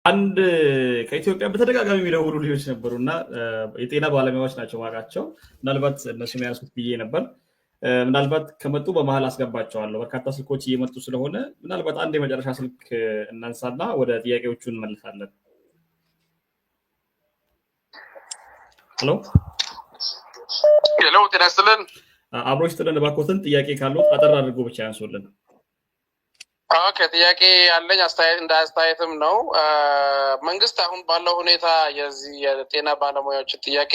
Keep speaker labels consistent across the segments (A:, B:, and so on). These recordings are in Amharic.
A: አንድ ከኢትዮጵያ በተደጋጋሚ የሚደውሉ ልጆች ነበሩ እና የጤና ባለሙያዎች ናቸው ማውቃቸው። ምናልባት እነሱ የሚያነሱት ብዬ ነበር። ምናልባት ከመጡ በመሀል አስገባቸዋለሁ። በርካታ ስልኮች እየመጡ ስለሆነ ምናልባት አንድ የመጨረሻ ስልክ እናንሳና ወደ ጥያቄዎቹ እንመልሳለን። ሄሎ
B: ሄሎ፣ ጤና ይስጥልን።
A: አብሮ ይስጥልን። እባክዎትን ጥያቄ ካሉት አጠር አድርጎ ብቻ ያንሱልን።
B: Okay፣ ጥያቄ ያለኝ አስተያየት እንደ አስተያየትም ነው። መንግስት አሁን ባለው ሁኔታ የዚህ የጤና ባለሙያዎችን ጥያቄ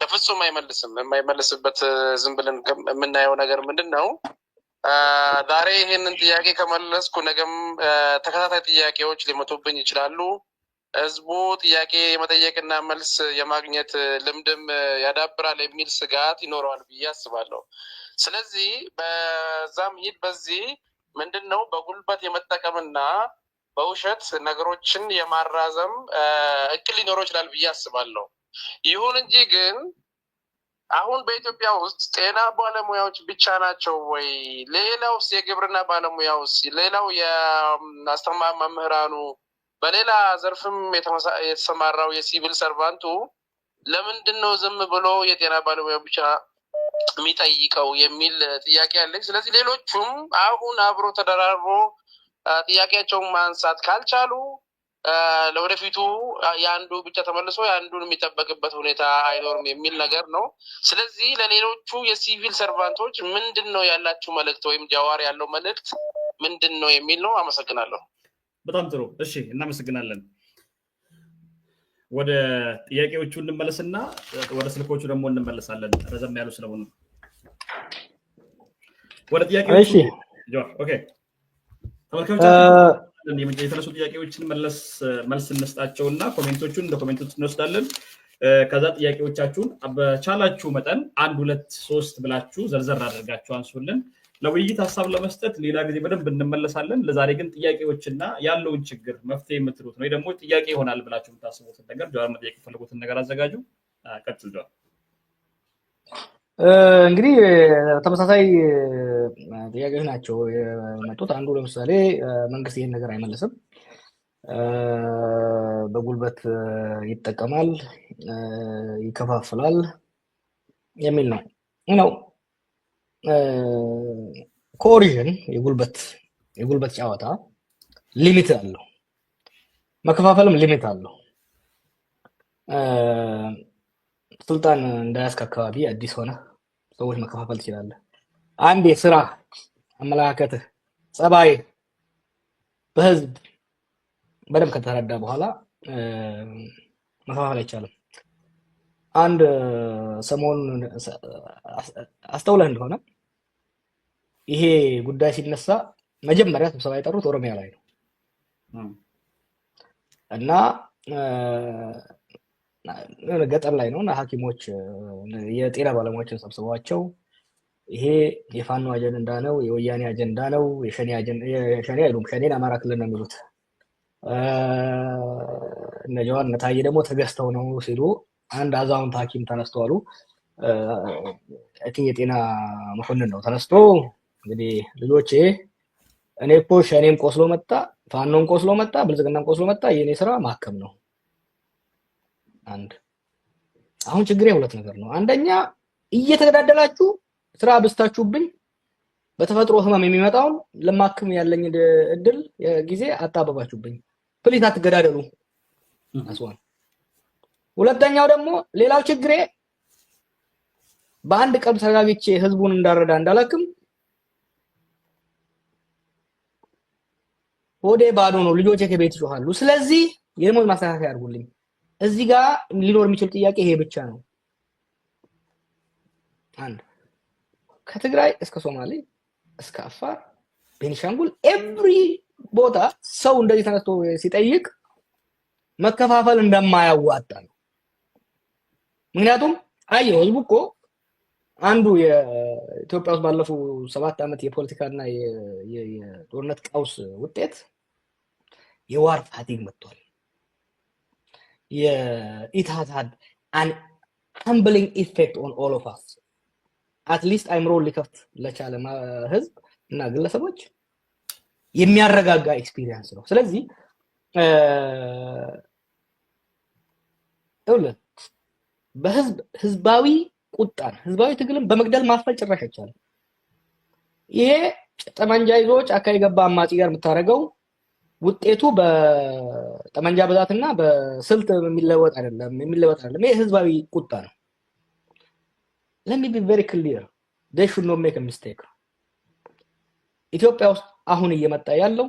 B: በፍጹም አይመልስም። የማይመልስበት ዝም ብለን የምናየው ነገር ምንድን ነው? ዛሬ ይህንን ጥያቄ ከመለስኩ ነገም ተከታታይ ጥያቄዎች ሊመጡብኝ ይችላሉ። ህዝቡ ጥያቄ የመጠየቅና መልስ የማግኘት ልምድም ያዳብራል የሚል ስጋት ይኖረዋል ብዬ አስባለሁ። ስለዚህ በዛም ሂድ በዚህ ምንድን ነው በጉልበት የመጠቀምና በውሸት ነገሮችን የማራዘም እቅድ ሊኖረው ይችላል ብዬ አስባለሁ። ይሁን እንጂ ግን አሁን በኢትዮጵያ ውስጥ ጤና ባለሙያዎች ብቻ ናቸው ወይ? ሌላውስ የግብርና ባለሙያውስ? ሌላው የአስተማ መምህራኑ፣ በሌላ ዘርፍም የተሰማራው የ civil servant ኡ ለምንድን ነው ዝም ብሎ የጤና ባለሙያው ብቻ የሚጠይቀው የሚል ጥያቄ አለኝ። ስለዚህ ሌሎቹም አሁን አብሮ ተደራርቦ ጥያቄያቸውን ማንሳት ካልቻሉ ለወደፊቱ የአንዱ ብቻ ተመልሶ የአንዱን የሚጠበቅበት ሁኔታ አይኖርም የሚል ነገር ነው። ስለዚህ ለሌሎቹ የ civil servant ኦች ምንድን ነው ያላችሁ መልእክት ወይም ጃዋር ያለው መልእክት ምንድን ነው የሚል ነው። አመሰግናለሁ።
A: በጣም ጥሩ። እሺ፣ እናመሰግናለን። ወደ ጥያቄዎቹ እንመለስና ወደ ስልኮቹ ደግሞ እንመለሳለን፣ ረዘም ያሉ ስለሆኑ። ወደ ጥያቄዎቹ፣ okay፣ ተመልካቾቻችን የተነሱ ጥያቄዎችን መልስ እንስጣቸው እና comment ኦቹን እንደ comment ኦች እንወስዳለን። ከዛ ጥያቄዎቻችሁን በቻላችሁ መጠን አንድ፣ ሁለት፣ ሶስት ብላችሁ ዘርዘር አድርጋችሁ አንሱልን። ለውይይት ሀሳብ ለመስጠት ሌላ ጊዜ በደንብ እንመለሳለን። ለዛሬ ግን ጥያቄዎችና ያለውን ችግር መፍትሄ የምትሉት ወይ ደግሞ ጥያቄ ይሆናል ብላችሁ የምታስቡትን ነገር፣ ጀዋር መጠየቅ የፈለጉትን ነገር አዘጋጁ። ቀጥል ጀዋር።
C: እንግዲህ ተመሳሳይ ጥያቄዎች ናቸው የመጡት። አንዱ ለምሳሌ መንግስት ይህን ነገር አይመልስም፣ በጉልበት ይጠቀማል፣ ይከፋፍላል የሚል ነው። Coercion የጉልበት ጨዋታ limit አለው፣ መከፋፈልም limit አለው። ስልጣን እንዳያስክ አካባቢ አዲስ ሆነ ሰዎች መከፋፈል ትችላለህ። አንድ የስራ አመለካከትህ፣ ጸባይ በህዝብ በደንብ ከተረዳ በኋላ መከፋፈል አይቻልም። አንድ ሰሞኑን አስተውለህ እንደሆነ ይሄ ጉዳይ ሲነሳ መጀመሪያ ስብሰባ የጠሩት ኦሮሚያ ላይ ነው እና ገጠር ላይ ነው እና ሐኪሞች የጤና ባለሙያዎችን ሰብስበዋቸው ይሄ የፋኖ አጀንዳ ነው፣ የወያኔ አጀንዳ ነው፣ የሸኔ አይሉም፣ ሸኔን አማራ ክልል ነው የሚሉት። እነ ጀዋር እነ ታዬ ደግሞ ተገዝተው ነው ሲሉ አንድ አዛውንት ሐኪም ተነስቶ አሉ፣ I think የጤና መኮንን ነው፣ ተነስቶ እንግዲህ ልጆቼ እኔ እኮ ሸኔም ቆስሎ መጣ፣ ፋኖም ቆስሎ መጣ፣ ብልጽግናም ቆስሎ መጣ፣ የእኔ ስራ ማከም ነው። አንድ አሁን ችግሬ ሁለት ነገር ነው። አንደኛ እየተገዳደላችሁ ስራ አብዝታችሁብኝ በተፈጥሮ ህመም የሚመጣውን ለማክም ያለኝ እድል ጊዜ አጣበባችሁብኝ። Please አትገዳደሉ። አስዋን ሁለተኛው ደግሞ ሌላው ችግሬ በአንድ ቀን ተረጋግቼ ህዝቡን እንዳረዳ እንዳላክም ሆዴ ባዶ ነው፣ ልጆቼ ከቤት ይጮሃሉ። ስለዚህ የደሞዝ ማስተካከያ አድርጉልኝ። እዚህ ጋር ሊኖር የሚችል ጥያቄ ይሄ ብቻ ነው። አንድ ከትግራይ እስከ ሶማሌ እስከ አፋር፣ ቤኒሻንጉል every ቦታ ሰው እንደዚህ ተነስቶ ሲጠይቅ መከፋፈል እንደማያዋጣ ነው። ምክንያቱም አየው ህዝቡ እኮ አንዱ የኢትዮጵያ ውስጥ ባለፉ 7 ዓመት የፖለቲካና የጦርነት ቀውስ ውጤት የ war fatigue መጥቷል። It has had an humbling effect on all of us, at least አይምሮን ሊከፍት ለቻለ ህዝብ እና ግለሰቦች የሚያረጋጋ experience ነው። ስለዚህ ይኸውልህ በህዝብ ህዝባዊ ቁጣን ህዝባዊ ትግልን በመግደል ማፈን ጭራሽ አይቻልም። ይሄ ጠመንጃ ይዞ ጫካ የገባ አማጺ ጋር የምታደርገው ውጤቱ በጠመንጃ ብዛትና በስልት የሚለወጥ አይደለም። ይሄ ህዝባዊ ቁጣ ነው። Let me be very clear, they should not make a mistake። ኢትዮጵያ ውስጥ አሁን እየመጣ ያለው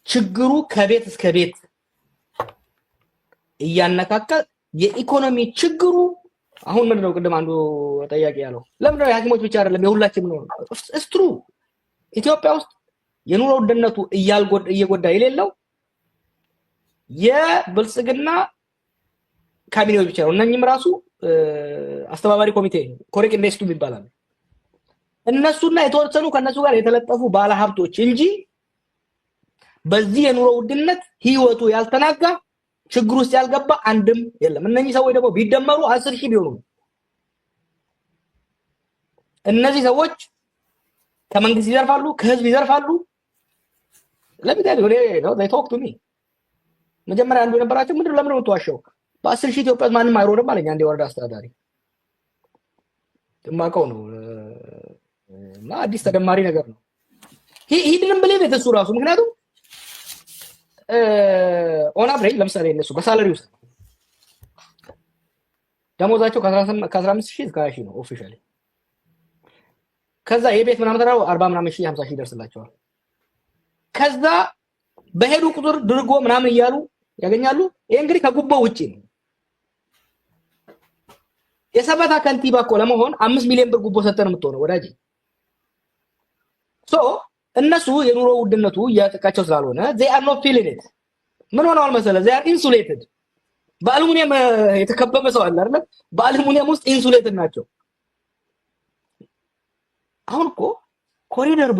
C: ችግሩ ከቤት እስከ ቤት እያነካካ የኢኮኖሚ ችግሩ አሁን ምንድነው? ቅድም አንዱ ጠያቂ ያለው ለምንድነው የሐኪሞች ብቻ አይደለም የሁላችንም ነው። It's true። ኢትዮጵያ ውስጥ የኑሮ ውድነቱ እየጎዳ የሌለው የብልጽግና ካቢኔዎች ብቻ ነው። እነኝም ራሱ አስተባባሪ ኮሚቴ ኮሬ ቅንዴስቱ ይባላል። እነሱና የተወሰኑ ከነሱ ጋር የተለጠፉ ባለሀብቶች እንጂ በዚህ የኑሮ ውድነት ህይወቱ ያልተናጋ ችግር ውስጥ ያልገባ አንድም የለም። እነኚህ ሰዎች ደግሞ ቢደመሩ 10,000 ቢሆኑ እነዚህ ሰዎች ከመንግስት ይዘርፋሉ፣ ከህዝብ ይዘርፋሉ። ለምሳሌ ነው they talk to me መጀመሪያ አንዱ የነበራቸው ምንድነው ለምን ነው የምትዋሸው? በ10,000 ኢትዮጵያ ውስጥ ማንም አይሮድም አለኝ አንድ የወረዳ አስተዳዳሪ የማውቀው ነው እና አዲስ ተደማሪ ነገር ነው። He didn't believe it እሱ ራሱ። ምክንያቱም on average ለምሳሌ እነሱ በ salary ውስጥ ደሞዛቸው ከ15,000 እስከ 20,000 ነው officially። ከዛ የቤት ምናምን ተራው 40 ምናምን ሺህ 50 ሺህ ይደርስላቸዋል። ከዛ በሄዱ ቁጥር ድርጎ ምናምን እያሉ ያገኛሉ። ይሄ እንግዲህ ከጉቦ ውጪ ነው። የሰበታ ከንቲባ እኮ ለመሆን 5 ሚሊዮን ብር ጉቦ ሰጠን የምትሆነው ወዳጄ። So እነሱ የኑሮ ውድነቱ እያጠቃቸው ስላልሆነ they are not feeling it። ምን ሆነዋል መሰለህ? They are insulated። በአሉሚኒየም የተከበበ ሰው አለ አይደል? በአሉሚኒየም ውስጥ insulated ናቸው። አሁን እኮ ኮሪደር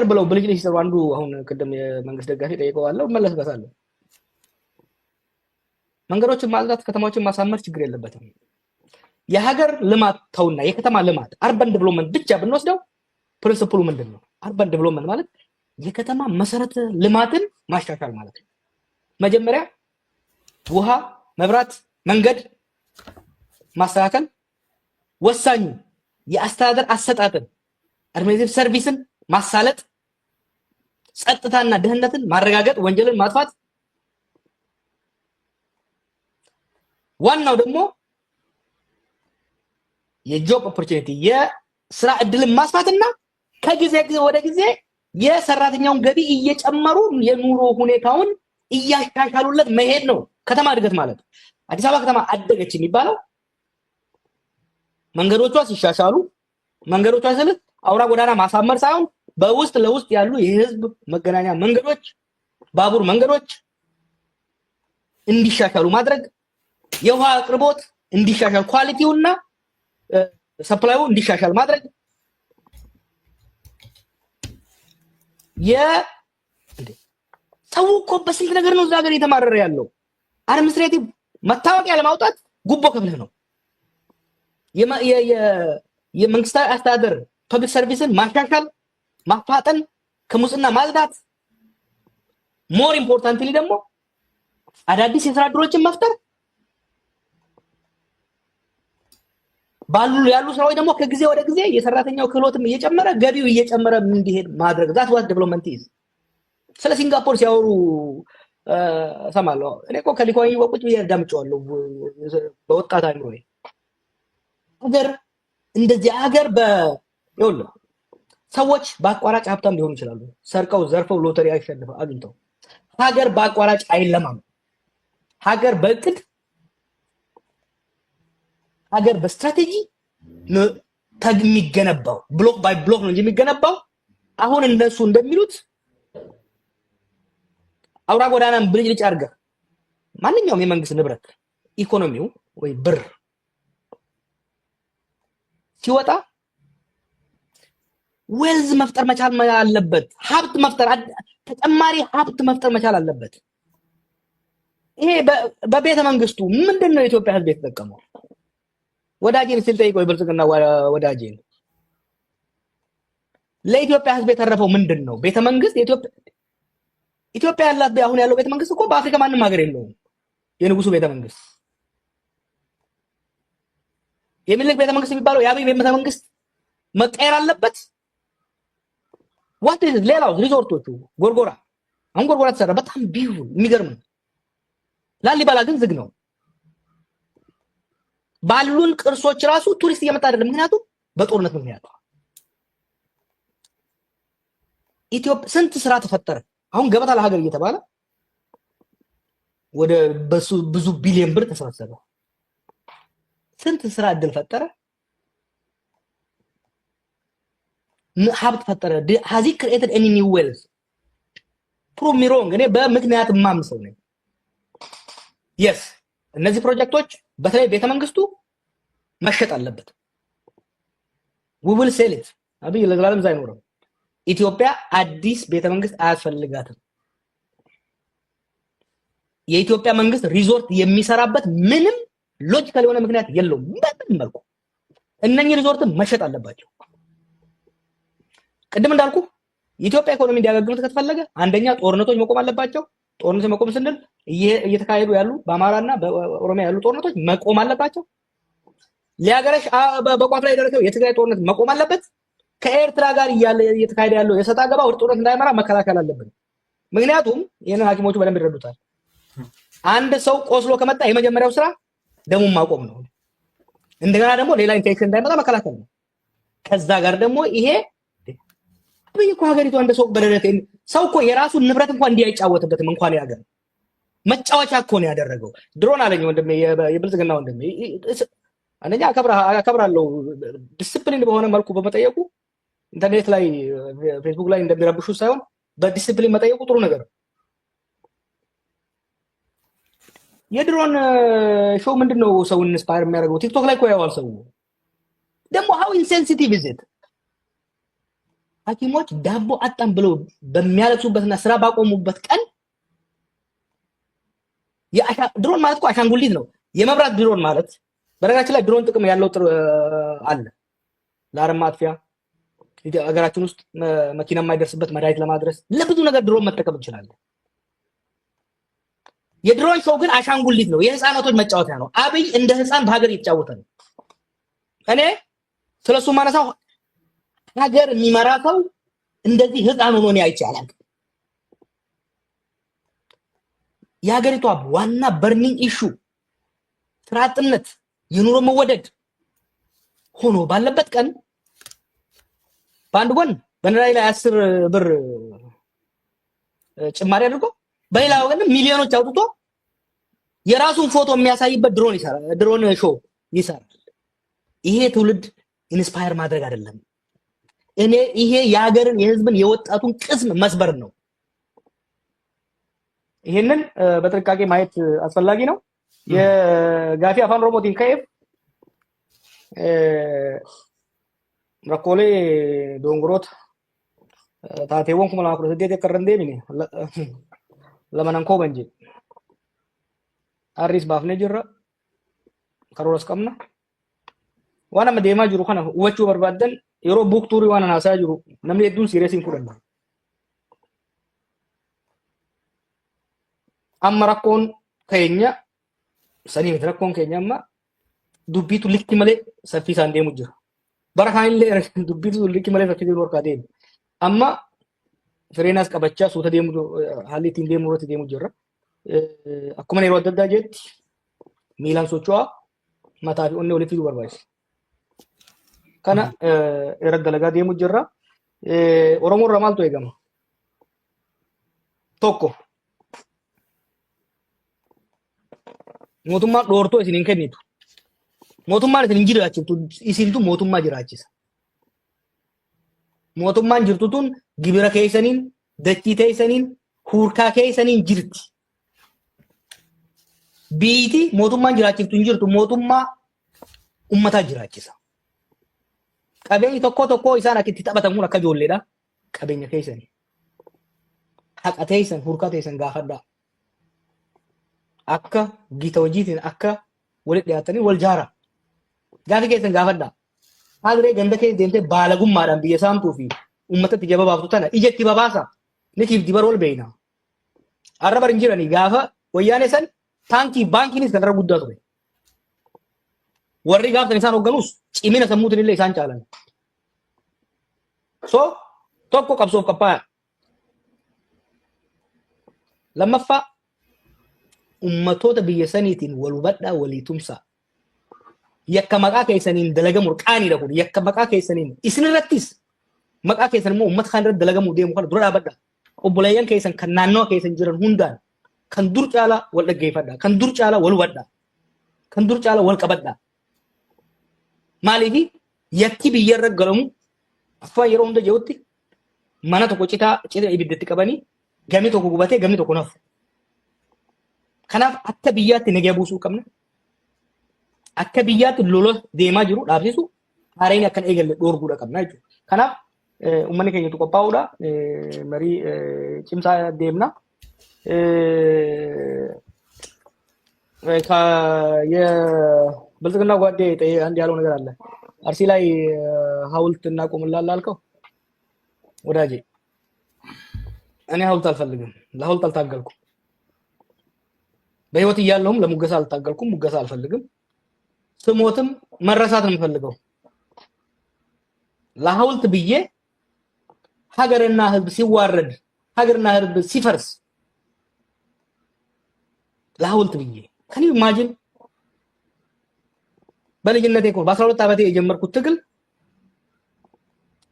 C: ብለው ብልጭልጭ ሲሰሩ አንዱ አሁን ቅድም የመንግስት ደጋፊ ጠይቀዋለሁ፣ እመለስበታለሁ። መንገዶችን ማጽዳት፣ ከተማዎችን ማሳመር ችግር የለበትም። የሀገር ልማት ተውና የከተማ ልማት urban development ብቻ ብንወስደው principle ኡ ምንድን ነው? Urban development ማለት የከተማ መሰረተ ልማትን ማሻሻል ማለት ነው። መጀመሪያ ውሃ፣ መብራት፣ መንገድ ማስተካከል፣ ወሳኙ የአስተዳደር አሰጣጥን administrative service ን ማሳለጥ፣ ጸጥታና ደህንነትን ማረጋገጥ፣ ወንጀልን ማጥፋት፣ ዋናው ደግሞ የ job opportunity የስራ እድልን ማስፋትና ከጊዜ ወደ ጊዜ የሰራተኛውን ገቢ እየጨመሩ የኑሮ ሁኔታውን እያሻሻሉለት መሄድ ነው ከተማ እድገት ማለት። አዲስ አበባ ከተማ አደገች የሚባለው መንገዶቿ ሲሻሻሉ፣ መንገዶቿ ስል አውራ ጎዳና ማሳመር ሳይሆን በውስጥ ለውስጥ ያሉ የህዝብ መገናኛ መንገዶች፣ ባቡር መንገዶች እንዲሻሻሉ ማድረግ፣ የውሃ አቅርቦት እንዲሻሻል quality ውና supply ኡ እንዲሻሻል ማድረግ፣ ሰው እኮ በስንት ነገር ነው እዛ ሀገር እየተማረረ ያለው። Administrative መታወቂያ ለማውጣት ጉቦ ከፍለህ ነው። የመንግስታዊ አስተዳደር public service ን ማሻሻል፣ ማፋጠን፣ ከሙስና ማጽዳት፣ more importantly ደግሞ አዳዲስ የስራ እድሎችን መፍጠር፣ ባሉ ያሉ ስራዎች ደግሞ ከጊዜ ወደ ጊዜ የሰራተኛው ክህሎትም እየጨመረ ገቢው እየጨመረ እንዲሄድ ማድረግ። That what development is። ስለ ሲንጋፖር ሲያወሩ እሰማለሁ። እኔ እኮ ከሊኳን ቁጭ ብዬ አዳምጨዋለሁ በወጣት አእምሮዬ። ሀገር እንደዚህ ሀገር ይኸውልህ ሰዎች በአቋራጭ ሀብታም ሊሆኑ ይችላሉ። ሰርቀው ዘርፈው ሎተሪ አሸንፈው አግኝተው። ሀገር በአቋራጭ አይለማም። ሀገር በእቅድ፣ ሀገር በስትራቴጂ የሚገነባው block by block ነው እንጂ የሚገነባው አሁን እነሱ እንደሚሉት አውራ ጎዳናን ብልጭልጭ አድርገህ ማንኛውም የመንግስት ንብረት ኢኮኖሚው ወይ ብር ሲወጣ wealth መፍጠር መቻል አለበት። ሀብት መፍጠር፣ ተጨማሪ ሀብት መፍጠር መቻል አለበት። ይሄ በቤተ መንግስቱ ምንድን ነው የኢትዮጵያ ሕዝብ የተጠቀመው? ወዳጄን ሲል ጠይቀው የብልጽግና ወዳጄን ለኢትዮጵያ ሕዝብ የተረፈው ምንድን ነው? ቤተ መንግስት ኢትዮጵያ ያላት አሁን ያለው ቤተ መንግስት እኮ በአፍሪካ ማንም ሀገር የለውም። የንጉሱ ቤተ መንግስት የሚኒልክ ቤተ መንግስት የሚባለው የአብይ ቤተ መንግስት መቀየር አለበት። What is ሌላው ሪዞርቶቹ ጎርጎራ፣ አሁን ጎርጎራ ተሰራ፣ በጣም beautiful የሚገርም ነው። ላሊበላ ግን ዝግ ነው። ባሉን ቅርሶች ራሱ ቱሪስት እየመጣ አይደለም፣ ምክንያቱም በጦርነት ምክንያት። ኢትዮጵያ ስንት ስራ ተፈጠረ። አሁን ገበታ ለሀገር እየተባለ ወደ ብዙ ቢሊዮን ብር ተሰበሰበ። ስንት ስራ እድል ፈጠረ፣ ሀብት ፈጠረ። Has it created any new wealth? Prove me wrong። እኔ በምክንያት የማምን ሰው ነኝ። Yes እነዚህ ፕሮጀክቶች በተለይ ቤተ መንግስቱ መሸጥ አለበት። We will sell it። አብይ ለዘላለም እዛ አይኖርም። ኢትዮጵያ አዲስ ቤተ መንግስት አያስፈልጋትም። የኢትዮጵያ መንግስት ሪዞርት የሚሰራበት ምንም logical የሆነ ምክንያት የለውም። በምንም መልኩ እነኚህ ሪዞርትን መሸጥ አለባቸው። ቅድም እንዳልኩ የኢትዮጵያ ኢኮኖሚ እንዲያገግም ከተፈለገ አንደኛ ጦርነቶች መቆም አለባቸው። ጦርነቶች መቆም ስንል እየተካሄዱ ያሉ በአማራና በኦሮሚያ ያሉ ጦርነቶች መቆም አለባቸው። ሊያገረሽ በቋፍ ላይ የደረሰው የትግራይ ጦርነት መቆም አለበት። ከኤርትራ ጋር እያለ እየተካሄደ ያለው የሰጣ ገባ ወደ ጦርነት እንዳይመራ መከላከል አለብን። ምክንያቱም ይህንን ሐኪሞቹ በደንብ ይረዱታል። አንድ ሰው ቆስሎ ከመጣ የመጀመሪያው ስራ ደሙን ማቆም ነው። እንደገና ደግሞ ሌላ ኢንፌክሽን እንዳይመጣ መከላከል ነው። ከዛ ጋር ደግሞ ይሄ አብይ እኮ ሀገሪቷ እንደ ሰው በደረት ሰው እኮ የራሱን ንብረት እንኳን እንዲህ አይጫወትበትም። እንኳን ያገር መጫወቻ እኮ ነው ያደረገው። ድሮን አለኝ ወንድሜ፣ የብልጽግና ወንድሜ፣ አንደኛ አከብራለሁ ዲስፕሊን በሆነ መልኩ በመጠየቁ ኢንተርኔት ላይ ፌስቡክ ላይ እንደሚረብሹ ሳይሆን በዲስፕሊን መጠየቁ ጥሩ ነገር ነው። የድሮን show ምንድን ነው ሰውን inspire የሚያደርገው? ቲክቶክ ላይ እኮ ያዋል ሰው ደግሞ how insensitive is it። ሐኪሞች ዳቦ አጣን ብለው በሚያለቅሱበትና ስራ ባቆሙበት ቀን ድሮን ማለት እኮ አሻንጉሊት ነው። የመብራት ድሮን ማለት በነገራችን ላይ ድሮን ጥቅም ያለው አለ። ለአረም ማጥፊያ ሀገራችን ውስጥ መኪና የማይደርስበት መድኃኒት ለማድረስ ለብዙ ነገር ድሮን መጠቀም እንችላለን። የድሮን show ግን አሻንጉሊት ነው፣ የህፃናቶች መጫወቻ ነው። አብይ እንደ ህፃን በሀገር እየተጫወተ ነው። እኔ ስለሱ ማነሳው ሀገር የሚመራ ሰው እንደዚህ ህፃን ሆኖ እኔ አይቼ አላውቅም። የሀገሪቷ ዋና burning issue ስራ አጥነት፣ የኑሮ መወደድ ሆኖ ባለበት ቀን በአንድ ጎን በነዳጅ ላይ 10 ብር ጭማሪ አድርጎ በሌላ ወገን ሚሊዮኖች አውጥቶ የራሱን ፎቶ የሚያሳይበት ድሮን ይሰራል፣ drone show ይሰራል። ይሄ ትውልድ inspire ማድረግ አይደለም። እኔ ይሄ የሀገርን የህዝብን የወጣቱን ቅስም መስበር ነው። ይሄንን በጥንቃቄ ማየት አስፈላጊ ነው። የ gaaffii Afaan Oromootiin ka'eef rakkoolee dongoroota taateewwan 2018 akka irra hin deebine lama nan kooban jedhe. Har'is baafnee jirra. Karooras qabna. Waan amma deemaa jiru kana hubachuu barbaaddan yeroo book tourii waan haasaa jiru namni hedduun serious hin fudhanne. Amma rakkoon keenya sanii miti rakkoon keenya amma dubbiitu likki malee saffisaan deemu jira. Bara kaanillee dubbiitu likki malee saffisaan harkaa deemu. Amma fireenaas qabachaa suuta deemu haalli ittiin deemu irratti deemu jirra. Akkuma yeroo adda addaa jetti miilaan socho'aa mataa fi onnee walitti fiduu barbaachisa. Kana irra dalagaa deemu jirra. Oromoo irraa maaltu eegama? Tokko mootummaan dhoortoo isin hin kennitu. Mootummaan isin hin jiraachiftu isintu mootummaa jiraachisa. Mootummaan jirtu tun gibira keessaniin, dachii teessaniin, huurkaa keessaniin jirti. Biiti mootummaan jiraachiftu hin jirtu mootummaa ummataa jiraachisa. Qabeenyi tokko tokko isaan akka itti taphatan kun akka ijoolleedha. Qabeenya keessanii. Haqa teessan, huurkaa teessan gaafadhaa. Akka gita hojiitiin akka walitti dhiyaatanii wal jaara. Gaafi keessan gaafadhaa. Haaliree ganda keessa deemtee baalagummaadhaan biyya saamtuu fi Uummatatti ija babaaftu tana ijatti babaasa. Nitiif dibar wal beeyna. Arra bar hin jirani gaafa wayyaanee san taankii baankiinis kan irra guddaa ture. Warri gaafsan isaan hoogganus cimina sammuutiin illee isaan caalan. So tokko qabsoof qophaa'aa. Lammaffaa, ummatoota biyya saniitiin wal hubadhaa, walii tumsaa. Yakka maqaa keessaniin dalagamu qaaniidha kun. Yakka maqaa keessaniin isinirrattis, maqaa keessan immoo uummata kaan irratti dalagamuu deemu kana dura dhaabadha. Obboleeyyan keessan kan naannawa keessan jiran hundaan kan dur caalaa wal dhaggeeffadha. Kan dur caalaa wal hubadha. Kan dur caalaa wal qabadha. Maaliif yakki biyya irra galamu akkuma yeroo hunda jirutti mana tokko citaa cita ibiddatti qabanii gamni tokko gubatee gamni tokko nafu. Kanaaf akka biyyaatti nagaa buusuu qabna. Akka biyyaatti lola deemaa jiru dhaabsisu, haareen akka hin eegalle dhoorguudha qabna jechuudha. Kanaaf uummanni keenyatu qophaa'uudha. Marii cimsaa deemna. የብልጽግና ጓዴ አንድ ያለው ነገር አለ። አርሲ ላይ ሐውልት እናቆምላለን አልከው ወዳጄ፣ እኔ ሐውልት አልፈልግም። ለሐውልት አልታገልኩም። በህይወት እያለሁም ለሙገሳ አልታገልኩም። ሙገሳ አልፈልግም። ስሞትም መረሳት ነው የምፈልገው። ለሐውልት ብዬ ሀገርና ህዝብ ሲዋረድ፣ ሀገርና ህዝብ ሲፈርስ ለሐውልት ብዬ፣ can you imagine? በልጅነቴ እኮ በ12 ዓመቴ የጀመርኩት ትግል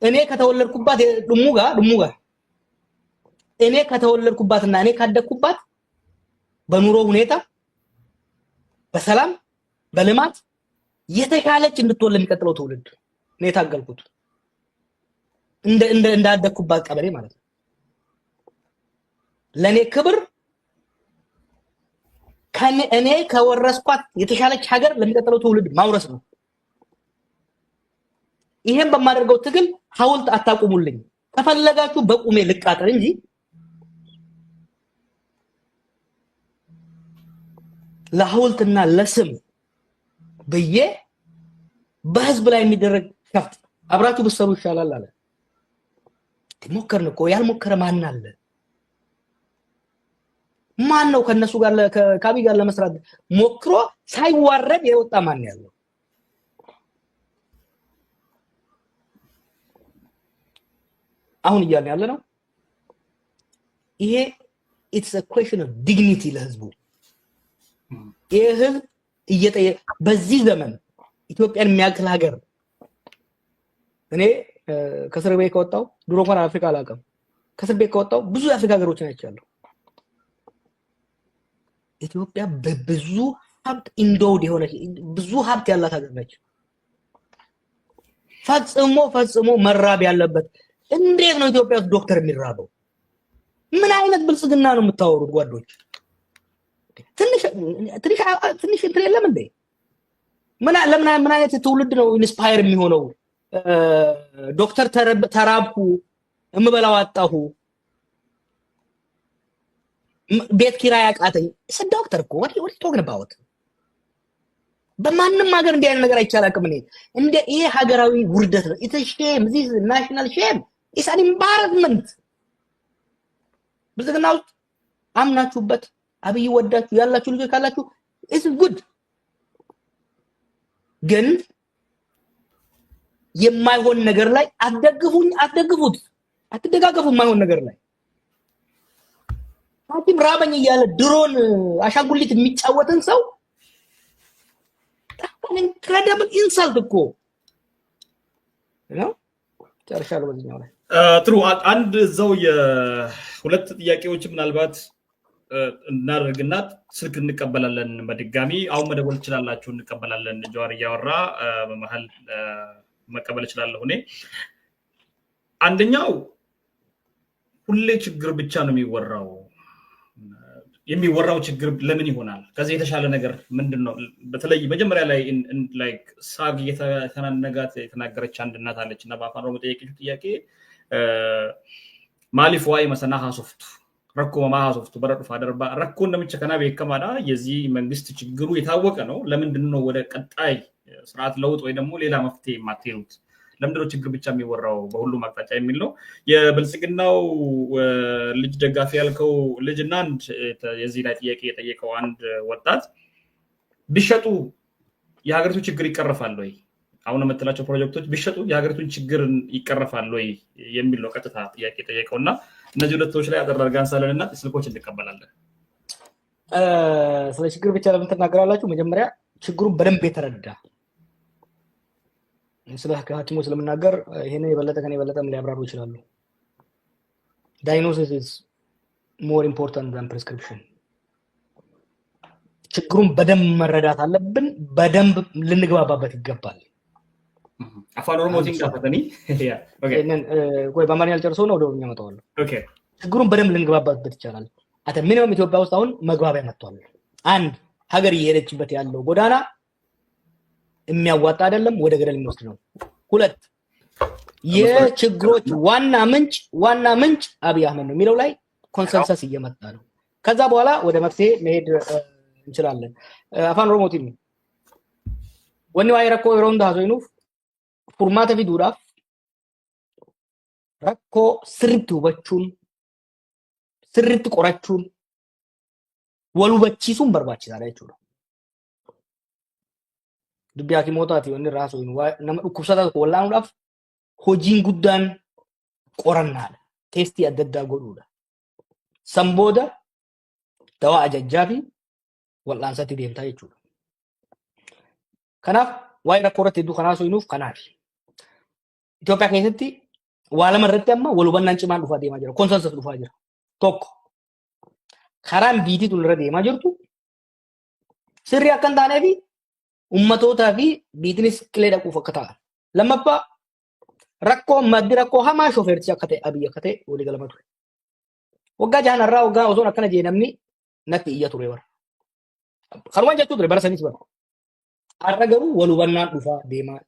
C: እኔ ከተወለድኩባት ድሙጋ እኔ ከተወለድኩባትና እኔ ካደግኩባት በኑሮ ሁኔታ፣ በሰላም፣ በልማት የተሻለች እንድትሆን ለሚቀጥለው ትውልድ ነው የታገልኩት። እንደ እንደ እንዳደግኩባት ቀበሌ ማለት ነው። ለኔ ክብር እኔ ከወረስኳት የተሻለች ሀገር ለሚቀጥለው ትውልድ ማውረስ ነው። ይሄን በማደርገው ትግል ሐውልት አታቁሙልኝ። ከፈለጋችሁ በቁሜ ልቃጠል እንጂ ለሐውልትና ለስም ብዬ በህዝብ ላይ የሚደረግ ሸፍጥ አብራችሁ ብትሰሩ ይሻላል አለ። ሞከርን እኮ፣ ያልሞከረ ማን አለ? ማን ነው ከነሱ ጋር ከአብይ ጋር ለመስራት ሞክሮ ሳይዋረድ የወጣ ማን ያለው? አሁን እያልን ያለ ነው ይሄ it's a question of dignity ለህዝቡ። ይሄ ህዝብ እየጠየቀ በዚህ ዘመን ኢትዮጵያን የሚያክል ሀገር፣ እኔ ከእስር ቤት ከወጣው፣ ድሮ እንኳን አፍሪካ አላውቅም። ከእስር ቤት ከወጣው ብዙ የአፍሪካ ሀገሮችን አይቻለሁ። ኢትዮጵያ በብዙ ሀብት endowed የሆነች፣ ብዙ ሀብት ያላት ሀገር ነች። ፈጽሞ ፈጽሞ መራብ ያለበት፣ እንዴት ነው ኢትዮጵያ ውስጥ ዶክተር የሚራበው? ምን አይነት ብልጽግና ነው የምታወሩት ጓዶች? ትንሽ ትንሽ ትንሽ እንትን የለም እንዴ? ምን ለምን ምን አይነት ትውልድ ነው inspire የሚሆነው? ዶክተር ተራብኩ፣ እምበላው አጣሁ፣ ቤት ኪራይ አቃተኝ። ዶክተር እኮ what are you talking about? በማንም ሀገር እንዲህ አይነት ነገር አይቻል አቅም። እኔ እንደ ይሄ ሀገራዊ ውርደት ነው። It's shame, this national shame, it's an embarrassment። ብልጽግና ውስጥ አምናችሁበት አብይ ወዳችሁ ያላችሁ ልጆች ካላችሁ it's good፣ ግን የማይሆን ነገር ላይ አትደግፉኝ፣ አትደግፉት፣ አትደጋገፉ። የማይሆን ነገር ላይ ሐኪም ራበኝ እያለ ድሮን አሻንጉሊት የሚጫወትን ሰው incredible insult እኮ ነው። ጨርሻለሁ በዚህኛው ላይ።
A: ጥሩ፣ አንድ እዛው የሁለት ጥያቄዎች ምናልባት እናደርግና ስልክ እንቀበላለን። በድጋሚ አሁን መደወል ትችላላችሁ፣ እንቀበላለን። ጀዋር እያወራ በመሀል መቀበል እችላለሁ እኔ። አንደኛው ሁሌ ችግር ብቻ ነው የሚወራው። የሚወራው ችግር ለምን ይሆናል? ከዚህ የተሻለ ነገር ምንድን ነው? በተለይ መጀመሪያ ላይ like ሳግ እየተናነጋት የተናገረች አንድ እናት አለች እና በአፋን ኦሮሞ ጠየቀችው ጥያቄ "Maaliif waa'ee sanaa haasoftu? Rakkoo maa haasoftu? Bara dhufaa darbaa rakkoon namicha kanaa beekamaadha። የዚህ መንግስት ችግሩ የታወቀ ነው። ለምንድን ነው ወደ ቀጣይ ስርዓት ለውጥ ወይ ደግሞ ሌላ መፍትሄ የማትሄዱት?" ለምንድነው ችግር ብቻ የሚወራው በሁሉም አቅጣጫ የሚል ነው። የብልጽግናው ልጅ ደጋፊ ያልከው ልጅ እና አንድ የዚህ ላይ ጥያቄ የጠየቀው አንድ ወጣት ቢሸጡ የሀገሪቱ ችግር ይቀረፋል ወይ? አሁን የምትላቸው ፕሮጀክቶች ቢሸጡ የሀገሪቱን ችግር ይቀረፋል ወይ የሚል ነው ቀጥታ ጥያቄ የጠየቀው። እና እነዚህ ሁለቶች ላይ አጠር አድርገን አንሳለን እና ስልኮች እንቀበላለን።
C: ስለ ችግር ብቻ ለምን ትናገራላችሁ? መጀመሪያ ችግሩን በደንብ የተረዳ፣ ስለ ሐኪሞች ስለምናገር ይሄንን የበለጠ ከኔ የበለጠም ሊያብራሩ ይችላሉ። Diagnosis is more important than prescription። ችግሩን በደንብ መረዳት አለብን። በደንብ ልንግባባበት ይገባል።
A: Afaan Oromootiin gaafatanii።
C: ወይ በአማርኛ ልጨርሰው ነው፣ ወደ ኦሮምኛ እመጣዋለሁ። ችግሩን በደንብ ልንግባባበት ይቻላል። At a minimum ኢትዮጵያ ውስጥ አሁን መግባቢያ መጥቷል። አንድ ሀገር እየሄደችበት ያለው ጎዳና የሚያዋጣ አይደለም፣ ወደ ገደል የሚወስድ ነው። ሁለት፣ የችግሮች ዋና ምንጭ አብይ አህመድ ነው የሚለው ላይ consensus እየመጣ ነው። ከዛ በኋላ ወደ መፍትሄ መሄድ እንችላለን። Afaan Oromootiin wanni waa'ee rakkoo yeroo hunda haasofnuuf furmaata fiduudhaaf rakkoo sirriitti hubachuun, sirriitti qorachuun, wal hubachiisuun barbaachisaadha jechuudha. Dubbii hakimootaati wanni irraa haasofnu, nama dhukkubsataa tokko wallaanuudhaaf hojiin guddaan qorannaadha. Testii adda addaa godhuudha. San booda dawaa ajajjaa fi wal'aansatti deemtaa jechuudha. Kanaaf waa'ee rakkoo irratti hedduu kan haasofnuuf kanaaf. Itoophiyaa keessatti waa lama irratti amma wal hubannaan cimaan dhufaa deemaa jira. Consensus dhufaa jira. Tokko, karaan biitii tun irra deemaa jirtu sirrii akka hin taanee fi ummatootaa fi biitinis qilee dhaquuf akka ta'an. Lammaffaa, rakkoo maddi rakkoo hamaa shofeerchi akka ta'e, Abiy akka ta'e walii galama ture. Waggaa 6 irraa waggaa osoon akkana jee namni natti iyya ture bara. Kanumaan jechuu ture bara sanis bara. Har'a garuu wal hubannaan dhufaa deemaa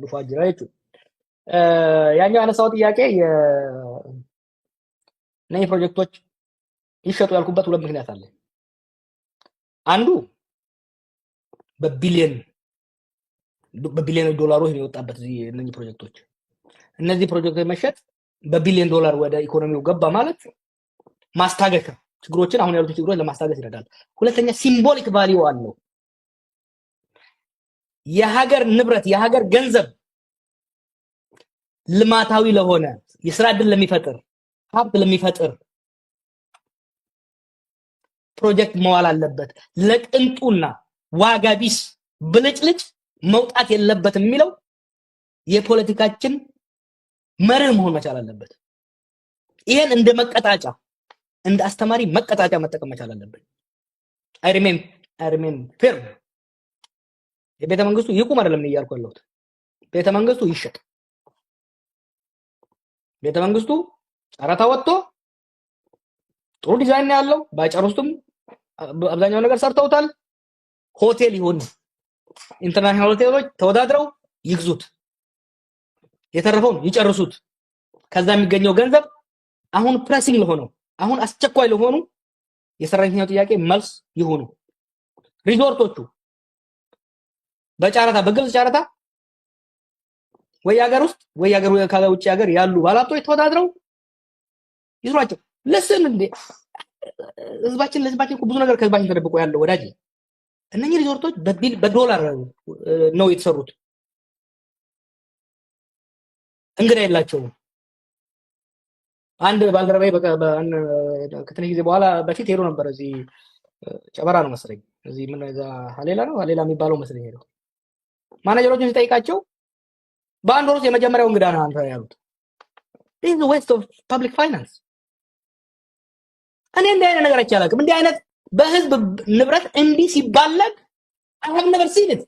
C: dhufaa jira jechuudha. ያኛው ያነሳው ጥያቄ እነዚህ ፕሮጀክቶች ይሸጡ ያልኩበት ሁለት ምክንያት አለ። አንዱ በቢሊዮን ዶላሮች ነው የወጣበት እነዚህ ፕሮጀክቶች። እነዚህ ፕሮጀክቶች መሸጥ በቢሊዮን ዶላር ወደ ኢኮኖሚው ገባ ማለት ማስታገሻ ችግሮችን፣ አሁን ያሉትን ችግሮች ለማስታገስ ይረዳል። ሁለተኛ symbolic value አለው። የሀገር ንብረት፣ የሀገር ገንዘብ ልማታዊ ለሆነ፣ የስራ ዕድል ለሚፈጥር፣ ሀብት ለሚፈጥር ፕሮጀክት መዋል አለበት። ለቅንጡና ዋጋ ቢስ ብልጭልጭ መውጣት የለበትም የሚለው የፖለቲካችን መርህ መሆን መቻል አለበት። ይሄን እንደ መቀጣጫ፣ እንደ አስተማሪ መቀጣጫ መጠቀም መቻል አለብን። I remain firm። የቤተ መንግስቱ ይቁም አይደለም እያልኩ ያለሁት፣ ቤተ መንግስቱ ይሸጥ። ቤተ መንግስቱ ጨረታ ወጥቶ ጥሩ ዲዛይን ነው ያለው። ባይጨርሱትም አብዛኛው ነገር ሰርተውታል። ሆቴል ይሁን፣ international ሆቴሎች ተወዳድረው ይግዙት፣ የተረፈውን ይጨርሱት። ከዛ የሚገኘው ገንዘብ አሁን pressing ለሆነው፣ አሁን አስቸኳይ ለሆኑ የሰራተኛው ጥያቄ መልስ ይሁኑ። ሪዞርቶቹ በጨረታ፣ በግልጽ ጨረታ ወይ ሀገር ውስጥ ወይ ሀገር ከውጭ ሀገር ያሉ ባለሀብቶች ተወዳድረው ይስሯቸው። Listen፣ እንዴ ህዝባችን ለህዝባችን እኮ ብዙ ነገር ከህዝባችን ተደብቆ ያለው ወዳጅ፣ እነኚህ ሪዞርቶች በዶላር ነው የተሰሩት። እንግዳ የላቸውም። አንድ ባልደረባዬ ከትንሽ ጊዜ በኋላ በፊት ሄዶ ነበር። እዚህ ጨበራ ነው መሰለኝ፣ እዚህ ምን እዛ ሀሌላ ነው፣ ሀሌላ የሚባለው መሰለኝ ሄደው ማናጀሮችን ሲጠይቃቸው በአንድ ወር ውስጥ የመጀመሪያው እንግዳ ነህ አንተ ያሉት። This is waste of public finance። እኔ እንዲህ አይነት ነገር አይቼ አላውቅም። እንዲህ አይነት በህዝብ ንብረት እንዲህ ሲባለግ I have never seen it።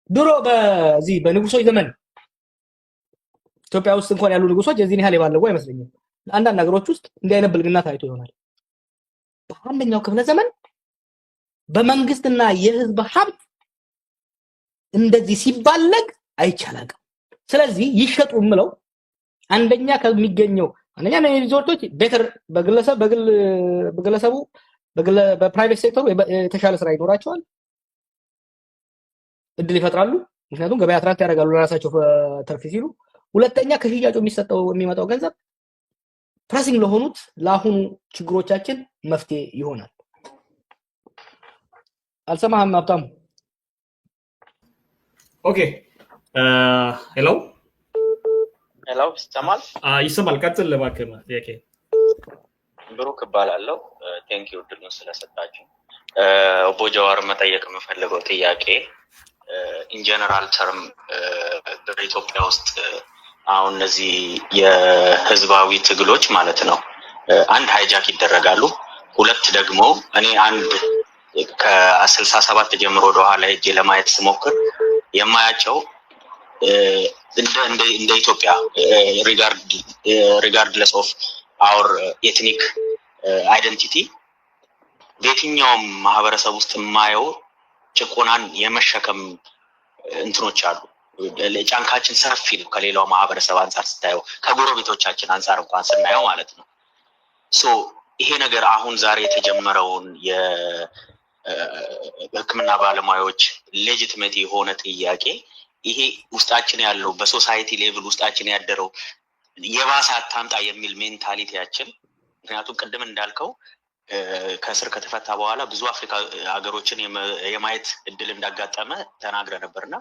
C: ድሮ በዚህ በንጉሶች ዘመን ኢትዮጵያ ውስጥ እንኳን ያሉ ንጉሶች የዚህን ያህል የባለጉ አይመስለኝም። አንዳንድ ሀገሮች ውስጥ እንዲህ አይነት ብልግና ታይቶ ይሆናል። በአንደኛው ክፍለ ዘመን በመንግስትና የህዝብ ሀብት እንደዚህ ሲባለግ አይቼ አላውቅም። ስለዚህ ይሸጡ የምለው አንደኛ ከሚገኘው፣ አንደኛ እነዚህ ሪዞርቶች better በግለሰብ በግል በግለሰቡ በ private sector ኡ የተሻለ ስራ ይኖራቸዋል፣ እድል ይፈጥራሉ። ምክንያቱም ገበያ attract ያደርጋሉ ለራሳቸው ትርፍ ሲሉ። ሁለተኛ ከሽያጩ የሚሰጠው የሚመጣው ገንዘብ pressing ለሆኑት ለአሁኑ ችግሮቻችን መፍትሄ ይሆናል። አልሰማህም ሀብታሙ?
A: Okay, hello.
D: Hello፣ ይሰማል?
A: ይሰማል። ቀጥል እባክህ ጥያቄ።
D: ብሩክ እባላለሁ። Thank you እድሉን ስለሰጣችሁ። ኦቦ ጀዋር መጠየቅ የምፈልገው ጥያቄ in general term በኢትዮጵያ ውስጥ አሁን እነዚህ የህዝባዊ ትግሎች ማለት ነው፣ አንድ hijack ይደረጋሉ፣ ሁለት ደግሞ እኔ አንድ ከ67 ጀምሮ ወደኋላ ሄጄ ለማየት ስሞክር የማያቸው እንደ ኢትዮጵያ regardless of our ethnic identity በየትኛውም ማህበረሰብ ውስጥ የማየው ጭቆናን የመሸከም እንትኖች አሉ። ጫንቃችን ሰፊ ነው ከሌላው ማህበረሰብ አንጻር ስታየው፣ ከጎረቤቶቻችን አንጻር እንኳን ስናየው ማለት ነው። So ይሄ ነገር አሁን ዛሬ የተጀመረውን የሕክምና ባለሙያዎች legitimate የሆነ ጥያቄ፣ ይሄ ውስጣችን ያለው በ society level ውስጣችን ያደረው የባሰ አታምጣ የሚል mentality ያችን፣ ምክንያቱም ቅድም እንዳልከው ከእስር ከተፈታ በኋላ ብዙ አፍሪካ ሀገሮችን የማየት እድል እንዳጋጠመ ተናግረህ ነበር። እና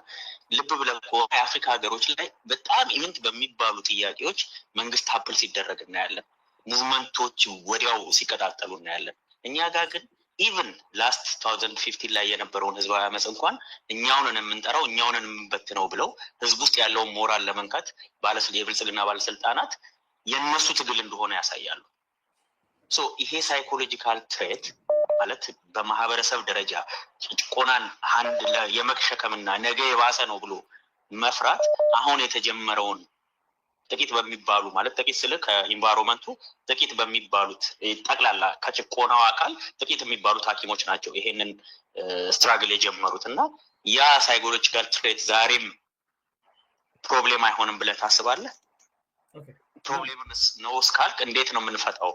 D: ልብ ብለህ ከሆነ የአፍሪካ ሀገሮች ላይ በጣም ኢምንት በሚባሉ ጥያቄዎች መንግስት topple ሲደረግ እናያለን። Movement ኦች ወዲያው ሲቀጣጠሉ እናያለን። እኛ ጋር ግን even last 2015 ላይ የነበረውን ህዝባዊ አመፅ እንኳን እኛው ነን የምንጠራው፣ እኛው ነን የምንበትነው ብለው ህዝብ ውስጥ ያለውን ሞራል ለመንካት የብልጽግና ባለስልጣናት የእነሱ ትግል እንደሆነ ያሳያሉ። So ይሄ psychological trait ማለት በማህበረሰብ ደረጃ ጭቆናን handle የመሸከምና ነገ የባሰ ነው ብሎ መፍራት አሁን የተጀመረውን ጥቂት በሚባሉ፣ ማለት ጥቂት ስል ከ environment ኡ ጥቂት በሚባሉት፣ ጠቅላላ ከጭቆናው አካል ጥቂት የሚባሉት ሐኪሞች ናቸው ይሄንን struggle የጀመሩት። እና ያ psychological trait ዛሬም problem አይሆንም ብለህ ታስባለህ? Problem ነው እስካልክ እንዴት ነው የምንፈታው?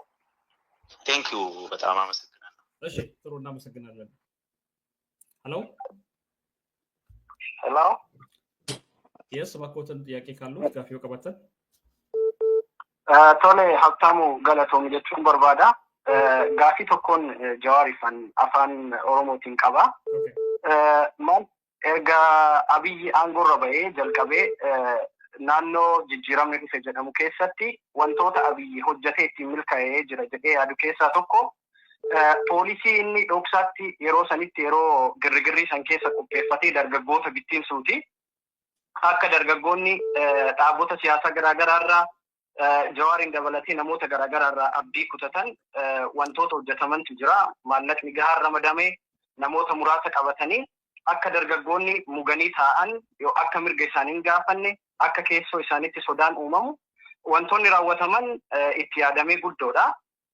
D: Thank you፣ በጣም አመሰግናለሁ።
A: እሺ፣ ጥሩ፣ እናመሰግናለን። Hello.
B: Hello.
A: Yes፣ እባክዎትን ጥያቄ ካሉ gaaffii qabaattan.
E: Tole, Habtaamu, galatoomi jechuun barbaada. Gaaffii tokkoon Jawaariifan afaan Oromootiin qaba. Maal erga Abiyyi aangoorra ba'ee jalqabee naannoo jijjiiramni dhufe jedhamu keessatti wantoota Abiyyi hojjetee ittiin milkaa'ee jira jedhee yaadu keessaa tokko poolisii inni dhoksaatti yeroo sanitti yeroo girrigirrii san keessa qopheeffatee dargaggoota bittimsuuti. Akka dargaggoonni dhaabota siyaasaa garaagaraa irraa Jawaariin dabalatee namoota garaagaraa irraa abdii kutatan wantoota hojjetamantu jira. Maallaqni gahaan ramadamee namoota muraasa qabatanii akka dargaggoonni muganii taa'an, yoo akka mirga isaanii hin gaafanne, akka keessoo isaaniitti sodaan uumamu wantoonni raawwataman itti yaadamee guddoodha.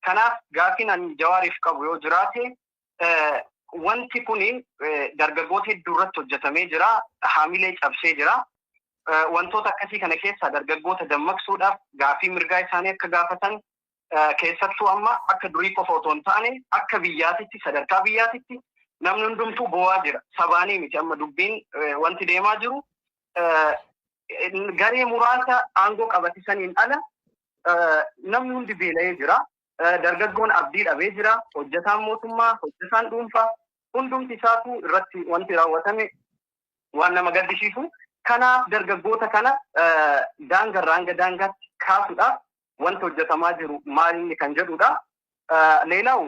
E: Kanaaf gaafiin ani Jawaariif qabu yoo jiraate, wanti kuni dargaggoota hedduu irratti hojjetamee jira. Haamilee cabsee jira. Wantoota akkasii kana keessaa dargaggoota dammaqsuudhaaf gaafii mirgaa isaanii akka gaafatan, keessattuu amma akka durii qofa otoo hin taane akka biyyaatitti, sadarkaa biyyaatitti namni hundumtuu bo'aa jira. Sabaanii miti, amma dubbiin wanti deemaa jiru garee muraasa aangoo qabatisaniin ala namni hundi beela'ee jira. Dargaggoon abdii dhabee jira. Hojjetaan mootummaa, hojjetaan dhuunfaa hundumti isaatu irratti wanti raawwatame waan nama gaddisiisu. Kanaaf dargaggoota kana daangarraa hanga daangaatti kaasuudhaaf wanti hojjetamaa jiru maal kan jedhudha. ሌላው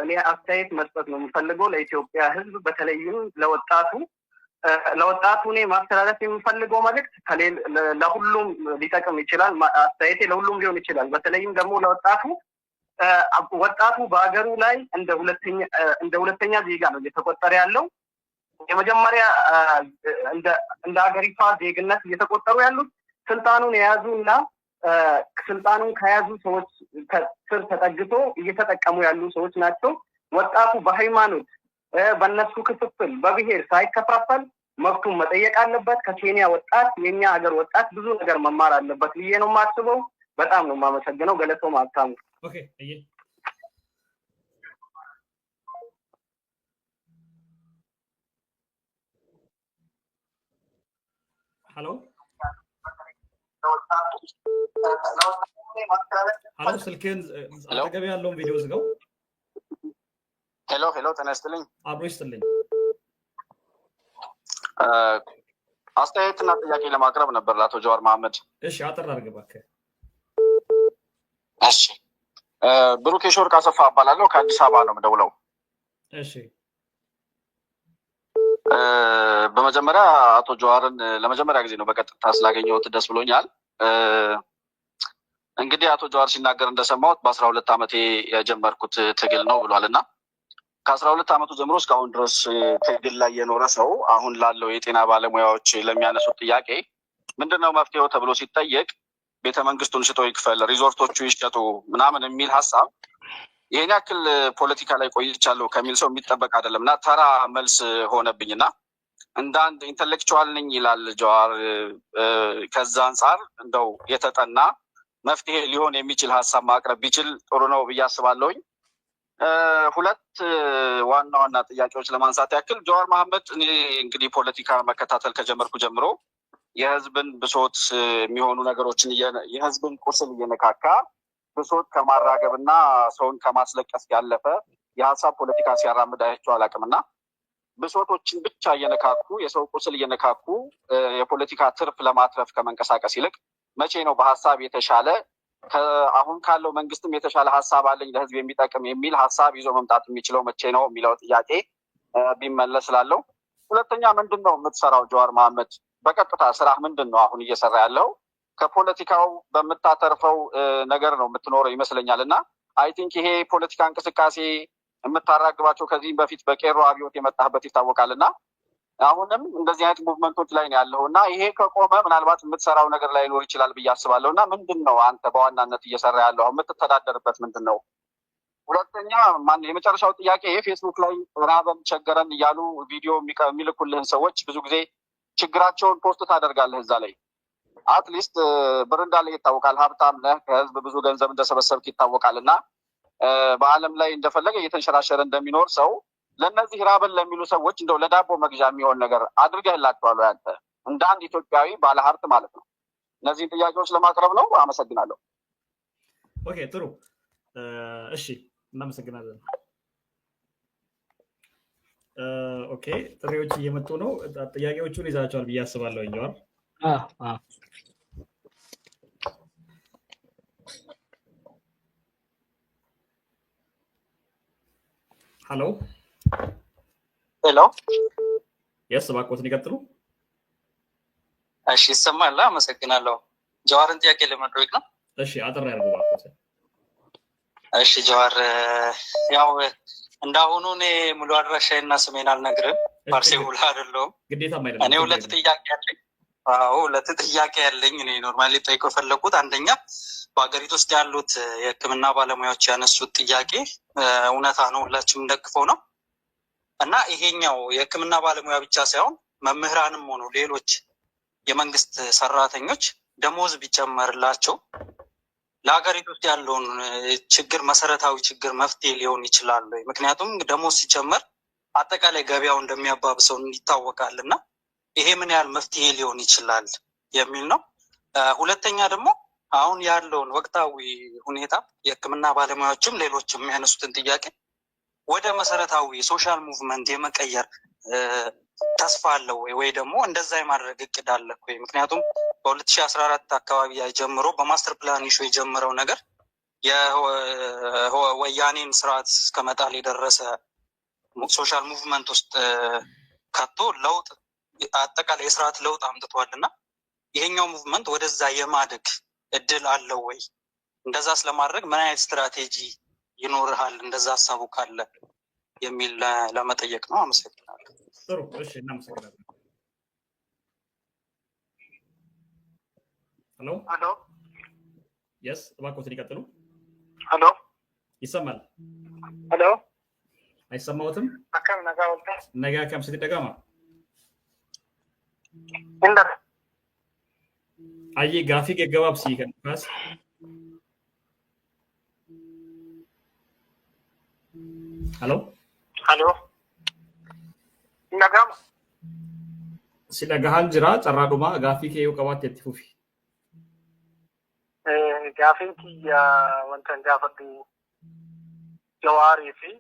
E: እኔ አስተያየት መስጠት ነው የምፈልገው ለኢትዮጵያ ሕዝብ፣ በተለይም ለወጣቱ። ለወጣቱ እኔ ማስተላለፍ የምፈልገው መልእክት ለሁሉም ሊጠቅም ይችላል። አስተያየቴ ለሁሉም ሊሆን ይችላል። በተለይም ደግሞ ለወጣቱ፣ ወጣቱ በሀገሩ ላይ እንደ ሁለተኛ ዜጋ ነው እየተቆጠረ ያለው። የመጀመሪያ እንደ ሀገሪቷ ዜግነት እየተቆጠሩ ያሉት ስልጣኑን የያዙ እና ስልጣኑን ከያዙ ሰዎች ስር ተጠግቶ እየተጠቀሙ ያሉ ሰዎች ናቸው። ወጣቱ በሃይማኖት፣ በእነሱ ክፍፍል፣ በብሔር ሳይከፋፈል መብቱን መጠየቅ አለበት። ከኬንያ ወጣት የኛ ሀገር ወጣት ብዙ ነገር መማር አለበት ብዬ ነው የማስበው። በጣም ነው የማመሰግነው። Galatoomaa ሀብታሙ።
A: Okay. Ayyee. Hello hello፣ ስልክህን አጠገብ ያለውን ቪዲዮ ዝጋው።
F: Hello hello፣ ጤና ይስጥልኝ።
A: አብሮ ይስጥልኝ።
F: አስተያየትና ጥያቄ ለማቅረብ ነበር ለአቶ ጀዋር መሐመድ።
A: እሺ፣ አጠር አድርገህ እባክህ።
F: እሺ፣ ብሩክ የሾርቅ አሰፋ እባላለሁ። ከአዲስ አበባ ነው የምደውለው።
A: እሺ።
F: በመጀመሪያ አቶ ጀዋርን ለመጀመሪያ ጊዜ ነው በቀጥታ ስላገኘሁት ደስ ብሎኛል። እንግዲህ አቶ ጀዋር ሲናገር እንደሰማሁት በ12 ዓመቴ የጀመርኩት ትግል ነው ብሏል እና ከ12 ዓመቱ ጀምሮ እስካሁን ድረስ ትግል ላይ የኖረ ሰው አሁን ላለው የጤና ባለሙያዎች ለሚያነሱት ጥያቄ ምንድን ነው መፍትሄው ተብሎ ሲጠየቅ ቤተ መንግስቱን ሽጦ ይክፈል፣ ሪዞርቶቹ ይሸጡ ምናምን የሚል ሀሳብ ይሄን ያክል ፖለቲካ ላይ ቆይቻለሁ ከሚል ሰው የሚጠበቅ አይደለም እና ተራ መልስ ሆነብኝ እና እንደ አንድ intellectual ነኝ ይላል ጀዋር። ከዛ አንጻር እንደው የተጠና መፍትሄ ሊሆን የሚችል ሀሳብ ማቅረብ ቢችል ጥሩ ነው ብዬ አስባለሁኝ። ሁለት ዋና ዋና ጥያቄዎች ለማንሳት ያክል፣ ጀዋር መሐመድ፣ እኔ እንግዲህ ፖለቲካ መከታተል ከጀመርኩ ጀምሮ የህዝብን ብሶት የሚሆኑ ነገሮችን፣ የህዝብን ቁስል እየነካካ ብሶት ከማራገብ እና ሰውን ከማስለቀስ ያለፈ የሀሳብ ፖለቲካ ሲያራምድ አይቼው አላውቅም እና ብሶቶችን ብቻ እየነካኩ፣ የሰው ቁስል እየነካኩ የፖለቲካ ትርፍ ለማትረፍ ከመንቀሳቀስ ይልቅ መቼ ነው በሀሳብ የተሻለ፣ አሁን ካለው መንግስትም የተሻለ ሀሳብ አለኝ ለህዝብ የሚጠቅም የሚል ሀሳብ ይዞ መምጣት የሚችለው መቼ ነው የሚለው ጥያቄ ቢመለስ እላለሁ። ሁለተኛ፣ ምንድን ነው የምትሰራው ጀዋር መሐመድ? በቀጥታ ስራህ ምንድን ነው አሁን እየሰራ ያለው? ከፖለቲካው በምታተርፈው ነገር ነው የምትኖረው ይመስለኛል እና I think ይሄ ፖለቲካ እንቅስቃሴ የምታራግባቸው ከዚህም በፊት በቄሮ አብዮት የመጣህበት ይታወቃል እና አሁንም እንደዚህ አይነት movement ኦች ላይ ነው ያለው እና ይሄ ከቆመ ምናልባት የምትሰራው ነገር ላይኖር ይችላል ብዬ አስባለሁ እና ምንድን ነው አንተ በዋናነት እየሰራ ያለው? አሁን የምትተዳደርበት ምንድን ነው? ሁለተኛ ማን የመጨረሻው ጥያቄ፣ ፌስቡክ ላይ ራበን ቸገረን እያሉ ቪዲዮ የሚልኩልህን ሰዎች ብዙ ጊዜ ችግራቸውን post ታደርጋለህ እዛ ላይ። At least ብር እንዳለ ይታወቃል። ሀብታም ነህ፣ ከህዝብ ብዙ ገንዘብ እንደሰበሰብክ ይታወቃል እና በዓለም ላይ እንደፈለገ እየተንሸራሸረ እንደሚኖር ሰው ለእነዚህ ራበን ለሚሉ ሰዎች እንደው ለዳቦ መግዣ የሚሆን ነገር አድርገህላቸዋል ወይ አንተ እንደ አንድ ኢትዮጵያዊ ባለሀብት ማለት ነው? እነዚህን ጥያቄዎች ለማቅረብ ነው። አመሰግናለሁ።
A: Okay፣ ጥሩ። እሺ፣ እናመሰግናለን። Okay፣ ጥሪዎች እየመጡ ነው። ጥያቄዎቹን ይዛቸዋል ብዬ አስባለሁ። ጀዋር።
C: አዎ።
A: Hello።
G: Hello።
A: Yes፣ እባክዎትን ይቀጥሉ።
G: እሺ፣ ይሰማል? አመሰግናለሁ። ጀዋርን ጥያቄ ለመጠየቅ ነው።
A: እሺ፣ አጠር ያድርጉ እባክዎትን።
G: እሺ ጀዋር፣ ያው እንዳሁኑ እኔ ሙሉ አድራሻዬና ስሜን አልነግርም። ፓርሴ ቡላ አይደለሁም።
A: ግዴታም አይደለም።
G: እኔ ሁለት ጥያቄ አለኝ። አዎ፣ ሁለት ጥያቄ ያለኝ። እኔ normally ጠይቀው የፈለኩት አንደኛ በሀገሪቱ ውስጥ ያሉት የሕክምና ባለሙያዎች ያነሱት ጥያቄ እውነታ ነው፣ ሁላችንም ደግፈው ነው እና ይሄኛው የሕክምና ባለሙያ ብቻ ሳይሆን መምህራንም ሆኑ ሌሎች የመንግስት ሰራተኞች ደሞዝ ቢጨመርላቸው ለሀገሪቱ ውስጥ ያለውን ችግር፣ መሰረታዊ ችግር መፍትሄ ሊሆን ይችላል ወይ? ምክንያቱም ደሞዝ ሲጨመር አጠቃላይ ገበያው እንደሚያባብሰው ይታወቃል እና ይሄ ምን ያህል መፍትሄ ሊሆን ይችላል የሚል ነው። ሁለተኛ ደግሞ አሁን ያለውን ወቅታዊ ሁኔታ የሕክምና ባለሙያዎችም ሌሎችም የሚያነሱትን ጥያቄ ወደ መሰረታዊ social movement የመቀየር ተስፋ አለው ወይ፣ ወይ ደግሞ እንደዛ የማድረግ እቅድ አለ ወይ? ምክንያቱም በ2014 አካባቢ ጀምሮ በ master plan issue የጀመረው ነገር የወያኔን ስርዓት እስከመጣል የደረሰ social movement ውስጥ ከቶ ለውጥ፣ አጠቃላይ የስርዓት ለውጥ አምጥቷል እና ይሄኛው movement ወደዛ የማደግ እድል አለው ወይ? እንደዛ ስለማድረግ ምን አይነት ስትራቴጂ ይኖርሃል? እንደዛ ሀሳቡ ካለ የሚል ለመጠየቅ ነው። አመሰግናለሁ።
A: ጥሩ፣ እሺ፣ እናመሰግናለን። Hello።
E: Hello።
A: Yes፣ እባክዎትን ይቀጥሉ።
E: Hello።
A: ይሰማል?
E: Hello።
A: አይሰማዎትም?
E: Akkam, nagaa ooltee?
A: Nagaa, akkam, sitti dhaga'ama?
E: Hin
A: Ayyee, gaaffii gaggabaabsii kan kaas. Hello.
E: Hello. Hin dhaga'ama?
A: Si dhagahaan jira, carraadhuma gaaffii kee yoo qabaatte itti fufi.
H: Gaafiin kiyya wanta hin gaafadhu Jawaarii fi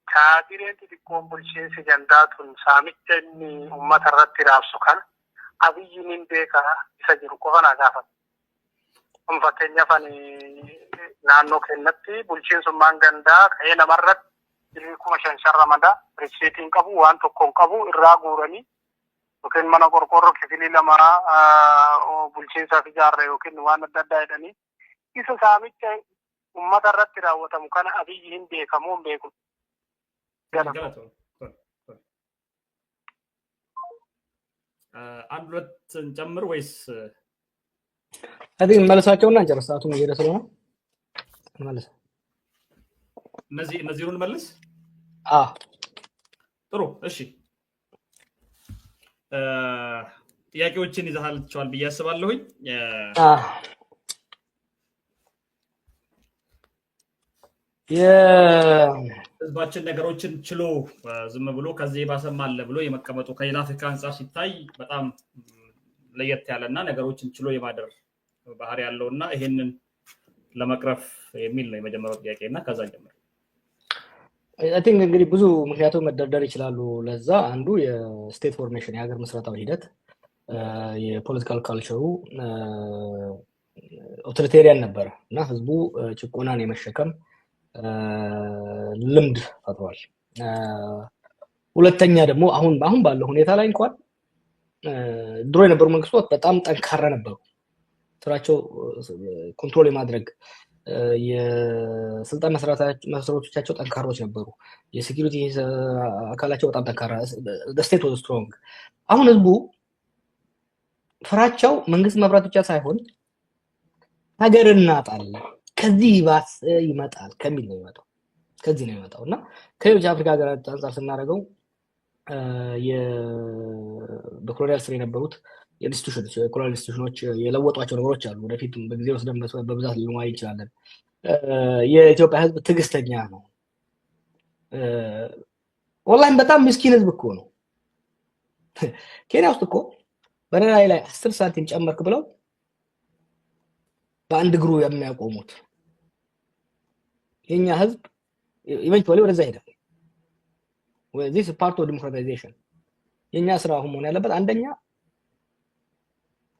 H: kaadireen xixiqqoon bulchiinsi gandaa tun saamicha inni uummata irratti raabsu kana Abiyyiin hin beeka isa jiru qofa naa gaafata. Kun fakkeenyaaf ani naannoo keenyatti bulchiinsummaan gandaa ka'ee namarratti birrii 5,000 ramada, risiitii hin qabu, waan tokko hin qabu, irraa guuranii yookiin mana qorqoorroo kifilii lama bulchiinsaaf ijaarre yookiin waan adda addaa jedhanii isa saamicha uummata irratti raawwatamu kana Abiyyi hin beekamu hin beeku.
A: Galatoom. አንድ ሁለት እንጨምር ወይስ?
C: I think እንመልሳቸውና እንጨርስ። ሰዓቱም እየሄደ ስለሆነ እንመልስ።
A: እነዚህን እንመልስ።
C: አዎ።
A: ጥሩ፣ እሺ። ጥያቄዎችን ይዘሃቸዋል ብዬ አስባለሁኝ። ህዝባችን ነገሮችን ችሎ ዝም ብሎ ከዚህ የባሰም አለ ብሎ የመቀመጡ ከሌላ አፍሪካ አንጻር ሲታይ በጣም ለየት ያለ እና ነገሮችን ችሎ የማደር ባህሪ ያለው እና ይሄንን ለመቅረፍ የሚል ነው የመጀመሪያው ጥያቄ እና ከዛ ጀምር።
C: I think እንግዲህ ብዙ ምክንያቶች መደርደር ይችላሉ። ለዛ አንዱ የ state formation፣ የሀገር ምስረታው ሂደት፣ የ political culture ኡ authoritarian ነበረ እና ህዝቡ ጭቆናን የመሸከም ልምድ ፈጥሯል። ሁለተኛ ደግሞ አሁን አሁን ባለው ሁኔታ ላይ እንኳን ድሮ የነበሩ መንግስታት በጣም ጠንካራ ነበሩ። ስራቸው control የማድረግ የስልጣን መሰረቶቻቸው ጠንካሮች ነበሩ። የ security አካላቸው በጣም ጠንካራ፣ state was strong። አሁን ህዝቡ ፍራቻው መንግስት መፍራት ብቻ ሳይሆን ሀገር እናጣለን፣ ከዚህ ይባስ ይመጣል ከሚል ነው የሚመጣው። ከዚህ ነው የሚመጣው እና ከሌሎች የአፍሪካ ሀገራት አንጻር ስናደርገው በ colonial ስር የነበሩት institution የ colonial institution ኦች የለወጧቸው ነገሮች አሉ። ወደፊት በጊዜ ወስደን በብዛት ልንወያይ እንችላለን። የኢትዮጵያ ህዝብ ትዕግስተኛ ነው። ወላሂ በጣም ምስኪን ህዝብ እኮ ነው። ኬንያ ውስጥ እኮ በነዳጅ ላይ 10 ሳንቲም ጨመርክ ብለው በአንድ እግሩ የሚያቆሙት የኛ ህዝብ eventually ወደዛ ሄደ። This part of democratization። የኛ ስራ አሁን መሆን ያለበት አንደኛ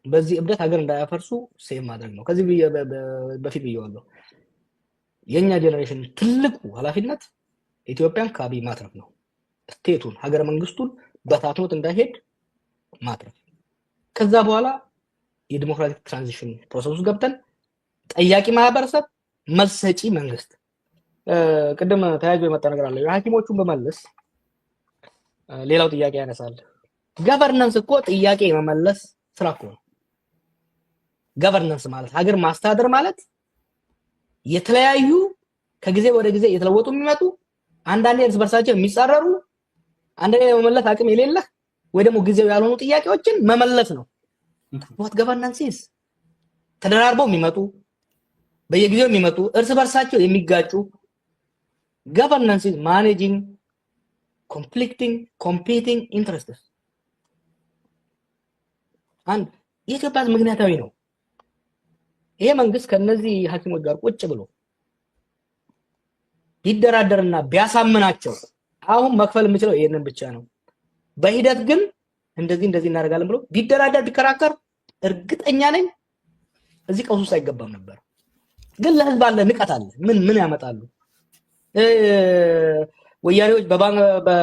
C: በዚህ እብደት ሀገር እንዳያፈርሱ save ማድረግ ነው። ከዚህ በፊት ብየዋለሁ። የኛ generation ትልቁ ኃላፊነት ኢትዮጵያን ከአብይ ማትረፍ ነው። State ኡን፣ ሀገረ መንግስቱን በታትኖት እንዳይሄድ ማትረፍ። ከዛ በኋላ የ democratic transition process ውስጥ ገብተን ጠያቂ ማህበረሰብ፣ መልስ ሰጪ መንግስት። ቅድም ተያይዞ የመጣ ነገር አለ። የሐኪሞቹን በመልስ ሌላው ጥያቄ ያነሳል። Governance እኮ ጥያቄ የመመለስ ስራ እኮ ነው። Governance ማለት፣ ሀገር ማስተዳደር ማለት የተለያዩ ከጊዜ ወደ ጊዜ እየተለወጡ የሚመጡ፣ አንዳንዴ እርስ በርሳቸው የሚጻረሩ፣ አንዳንዴ የመመለስ አቅም የሌለህ ወይ ደግሞ ጊዜው ያልሆኑ ጥያቄዎችን መመለስ ነው። What governance is፣ ተደራርበው የሚመጡ፣ በየጊዜው የሚመጡ፣ እርስ በርሳቸው የሚጋጩ። Governance is managing conflicting, competing interests። አንድ የኢትዮጵያ ህዝብ ምክንያታዊ ነው። ይሄ መንግስት ከነዚህ ሐኪሞች ጋር ቁጭ ብሎ ቢደራደርና ቢያሳምናቸው አሁን መክፈል የምችለው ይሄንን ብቻ ነው፣ በሂደት ግን እንደዚህ እንደዚህ እናደርጋለን ብሎ ቢደራደር፣ ቢከራከር እርግጠኛ ነኝ እዚህ ቀውስ ውስጥ አይገባም ነበር። ግን ለህዝብ አለ ንቀት አለ። ምን ምን ያመጣሉ? ወያኔዎች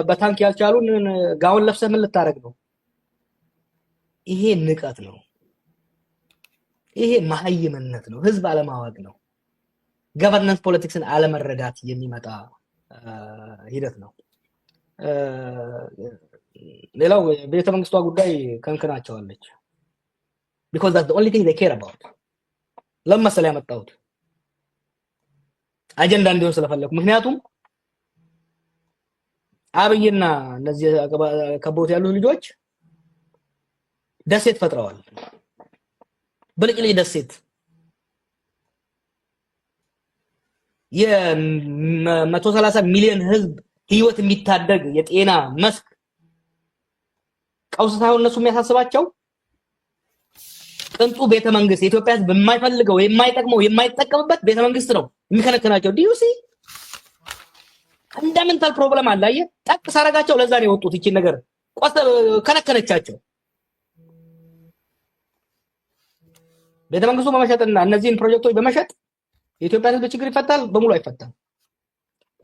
C: በታንክ ያልቻሉን ጋውን ለብሰህ ምን ልታደርግ ነው? ይሄ ንቀት ነው። ይሄ መሀይምነት ነው። ህዝብ አለማወቅ ነው። Governance politics ን አለመረዳት የሚመጣ ሂደት ነው። ሌላው ቤተ መንግስቷ ጉዳይ ከንክናቸዋለች። Because that's the only thing they care about። ለምን መሰለህ ያመጣሁት? አጀንዳ እንዲሆን ስለፈለኩ። ምክንያቱም አብይና እነዚህ ከቦት ያሉት ልጆች ደሴት ፈጥረዋል። ብልጭልጭ ደሴት፣ የ130 ሚሊዮን ህዝብ ህይወት የሚታደግ የጤና መስክ ቀውስ ሳይሆን እነሱ የሚያሳስባቸው ቅንጡ ቤተ መንግስት፣ የኢትዮጵያ ሕዝብ የማይፈልገው፣ የማይጠቅመው፣ የማይጠቀምበት ቤተ መንግስት ነው የሚከነክናቸው። Do you see fundamental problem አለ። አየህ፣ ጠቅ ሳረጋቸው ለዛ ነው የወጡት። ይቺን ነገር ከነከነቻቸው። ቤተ መንግስቱ በመሸጥና እነዚህን ፕሮጀክቶች በመሸጥ የኢትዮጵያ ሕዝብ ችግር ይፈታል? በሙሉ አይፈታም።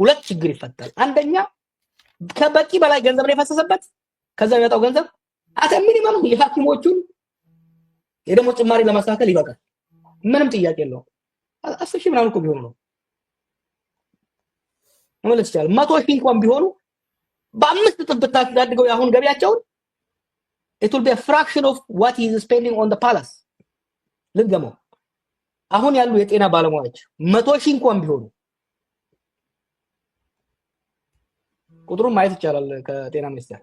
C: ሁለት ችግር ይፈታል። አንደኛ ከበቂ በላይ ገንዘብ ነው የፈሰሰበት። ከዛ የሚመጣው ገንዘብ at a minimum የሐኪሞቹን የደሞዝ ጭማሪ ለማስተካከል ይበቃል። ምንም ጥያቄ የለውም። 10,000 ምናምን እኮ ቢሆኑ ነው መመለስ ይቻላል። 100,000 እንኳን ቢሆኑ በ5 እጥፍ ብታሳድገው የአሁን ገቢያቸውን it will be a fraction of what he is spending on the palace። ልድገመው። አሁን ያሉ የጤና ባለሙያዎች 100,000 እንኳን ቢሆኑ፣ ቁጥሩን ማየት ይቻላል ከጤና ሚኒስቴር፣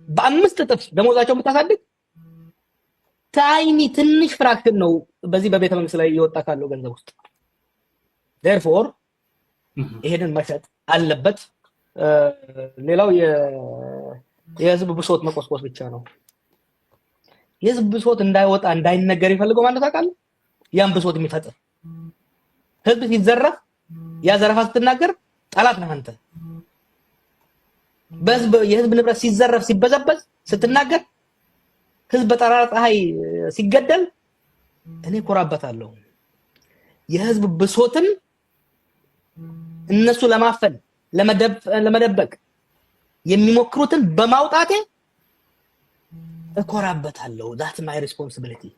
C: በ5 እጥፍ ደሞዛቸውን ብታሳድግ tiny ትንሽ fraction ነው በዚህ በቤተ መንግስት ላይ እየወጣ ካለው ገንዘብ ውስጥ። Therefore ይሄንን መሸጥ አለበት። ሌላው የህዝብ ብሶት መቆስቆስ ብቻ ነው። የህዝብ ብሶት እንዳይወጣ እንዳይነገር ይፈልገው ማለት ታውቃለህ? ያን ብሶት የሚፈጥር፣ ህዝብ ሲዘረፍ ያ ዘረፋ ስትናገር ጠላት ነህ አንተ። በህዝብ የህዝብ ንብረት ሲዘረፍ ሲበዘበዝ ስትናገር፣ ህዝብ በጠራራ ፀሐይ ሲገደል እኔ ኮራበታለሁ። የህዝብ ብሶትን እነሱ ለማፈን ለመደበቅ የሚሞክሩትን በማውጣቴ እኮራበታለሁ። That's my responsibility።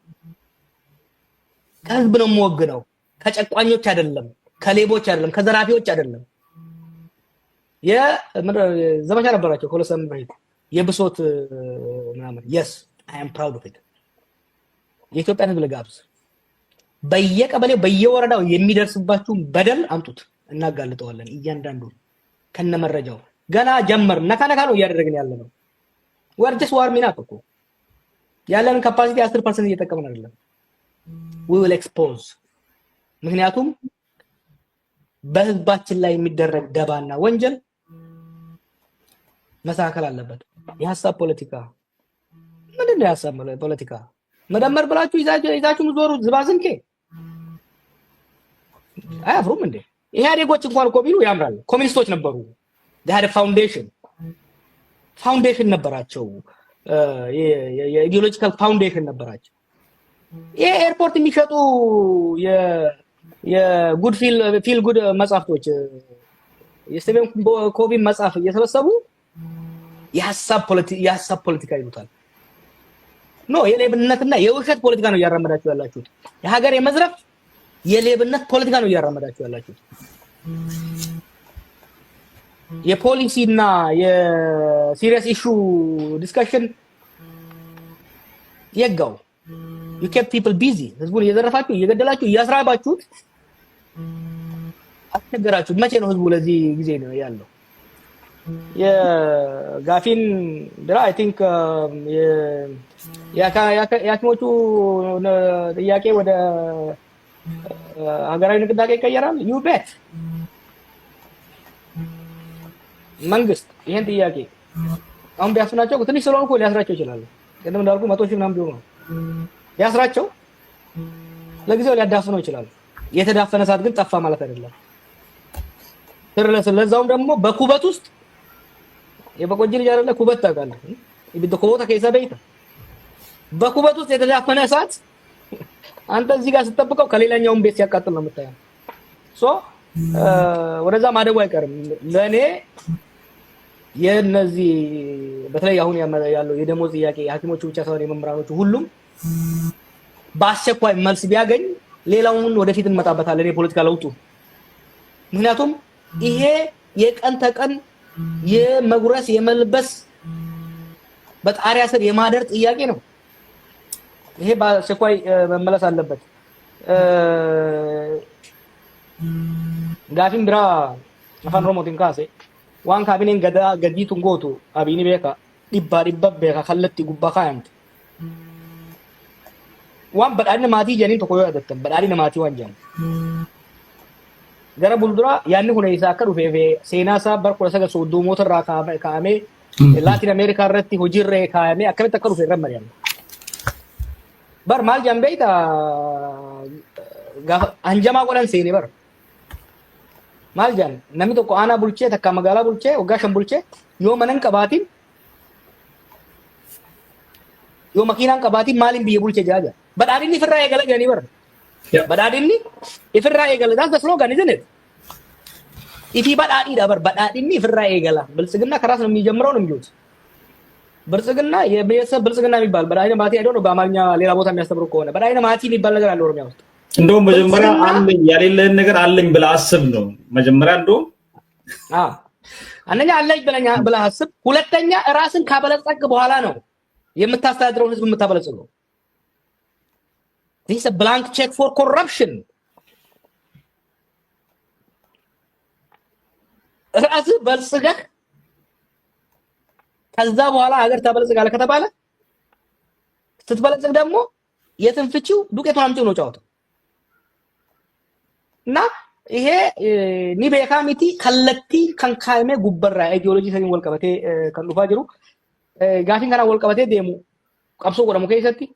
C: ከህዝብ ነው የምወግነው፣ ከጨቋኞች አይደለም፣ ከሌቦች አይደለም፣ ከዘራፊዎች አይደለም። ዘመቻ ነበራቸው ከ2 ሳምንት በፊት የብሶት ምናምን። Yes, I am proud of it። የኢትዮጵያን ህዝብ ልጋብዝ። በየቀበሌው በየወረዳው የሚደርስባችሁን በደል አምጡት፣ እናጋልጠዋለን። እያንዳንዱ ከነመረጃው። ገና ጀመር፣ ነካ ነካ ነው እያደረግን ያለ ነው። We're just warming up እኮ። ያለንን capacity 10% እየጠቀምን አይደለም። We will expose፣ ምክንያቱም በህዝባችን ላይ የሚደረግ ደባና ወንጀል መስተካከል አለበት። የሀሳብ ፖለቲካ ምንድን ነው? የሀሳብ ፖለቲካ መደመር ብላችሁ ይዛችሁ የምትዞሩት ዝባዝንኬ አያፍሩም እንዴ? ኢህአዴጎች እንኳን እኮ ቢሉ ያምራል። ኮሚኒስቶች ነበሩ። Had foundation ነበራቸው። የ ideological foundation ነበራቸው። ይሄ airport የሚሸጡ የ good feel good መጽሐፍቶች፣ የስቲቨን ኮቪን መጽሐፍ እየሰበሰቡ የሀሳብ ፖለቲካ ይሉታል። No፣ የሌብነትና የውሸት ፖለቲካ ነው እያራመዳችሁ ያላችሁት። የሀገር የመዝረፍ የሌብነት ፖለቲካ ነው እያራመዳችሁ ያላችሁት። የፖሊሲ እና የ serious issue discussion የጋው you kept people busy። ህዝቡን እየዘረፋችሁ፣ እየገደላችሁ፣ እያስራባችሁት አስቸገራችሁት። መቼ ነው ህዝቡ ለዚህ ጊዜ ነው ያለው? የ gaafiin biraa I think የሐኪሞቹ ጥያቄ ወደ ሀገራዊ ንቅናቄ ይቀየራል። You bet። መንግስት ይሄን ጥያቄ አሁን ቢያፍናቸው ትንሽ ስለሆኑ እኮ ሊያስራቸው ይችላሉ። ቅድም እንዳልኩ 100,000 ምናምን ቢሆኑ ነው ሊያስራቸው፣ ለጊዜው ሊያዳፍነው ይችላሉ። የተዳፈነ እሳት ግን ጠፋ ማለት አይደለም። ስር ለስር ለዛውም ደግሞ በኩበት ውስጥ፣ የበቆጂ ልጅ አይደለ፣ ኩበት ታውቃለህ? Ibidda koboota keessa beeyta። በኩበት ውስጥ የተዳፈነ እሳት አንተ እዚህ ጋር ስትጠብቀው ከሌላኛውን ቤት ሲያቃጥል ነው የምታየው። So ወደዛ ማደጉ አይቀርም። ለእኔ የነዚህ በተለይ አሁን ያለው የደሞዝ ጥያቄ የሐኪሞቹ ብቻ ሳይሆን የመምህራኖቹ ሁሉም በአስቸኳይ መልስ ቢያገኝ ሌላውን ወደፊት እንመጣበታለን፣ የፖለቲካ ለውጡ። ምክንያቱም ይሄ የቀን ተቀን የመጉረስ የመልበስ በጣሪያ ስር የማደር ጥያቄ ነው። ይሄ በአስቸኳይ መመለስ አለበት። Gaafiin biraa Afaan Oromootiin kaase waan kaabineen gadaa gadiituun gootu abiini beeka, dhibbaa dhibba beeka, kallattii gubbaa kaayamte. Waan badhaadhina maatii jedhaniin tokko yoo yaadattan, badhaadhina maatii waan jedhamu. Gara fuulduraa yaadni kun eessaa akka dhufee fi seenaa isaa bara 1930moota irraa kaa'amee Laatiin Ameerikaa irratti hojiirra kaayamee akkamitti akka dhufe irra mari'anna. Bar maal jedhan beekta, gaafa hanjamaa godhan seene bar. Maal jedhan, namni tokko aanaa bulchee takka magaalaa bulchee waggaa 5 bulchee yoo mana hin qabaatin, yoo makiinaa hin qabaatin, maaliin biyya bulche jaa jaa. Badhaadhinni ifirraa eegala jedhanii bar. Badhaadhinni ifirraa eegala. That's the slogan, isn't it? Ifii badhaadhiidha bar. Badhaadhinni ifirraa eegala. ብልጽግና ከራስ ነው የሚጀምረው ነው የሚሉት። ብልጽግና የቤተሰብ ብልጽግና የሚባል badhaadhina maatii አይደው ነው፣ በአማርኛ ሌላ ቦታ የሚያስተምሩ ከሆነ badhaadhina maatii የሚባል ነገር አለ ኦሮሚያ ውስጥ።
A: እንደውም መጀመሪያ
C: ብልጽግና
A: አለኝ ያሌለህን ነገር አለኝ ብለህ አስብ ነው መጀመሪያ እንደውም።
C: አንደኛ አለኝ ብለህ አስብ። ሁለተኛ ራስን ካበለጸግ በኋላ ነው የምታስተዳድረውን ህዝብ የምታበለጽገው። This is a blank check for corruption. ራስህ በልጽገህ ከዛ በኋላ ሀገር ታበለጽጋለህ ከተባለ ስትበለጽግ ደግሞ የትን ፍቺው ዱቄቱን አምጪው ነው ጨዋታው። እና ይሄ ni beekaa miti kallattii kan kaa'ame gubbarraa ideoloojii saniin wal qabatee kan dhufaa jiru. Gaafiin kanaan wal qabatee deemu, qabsoo godhamu keessatti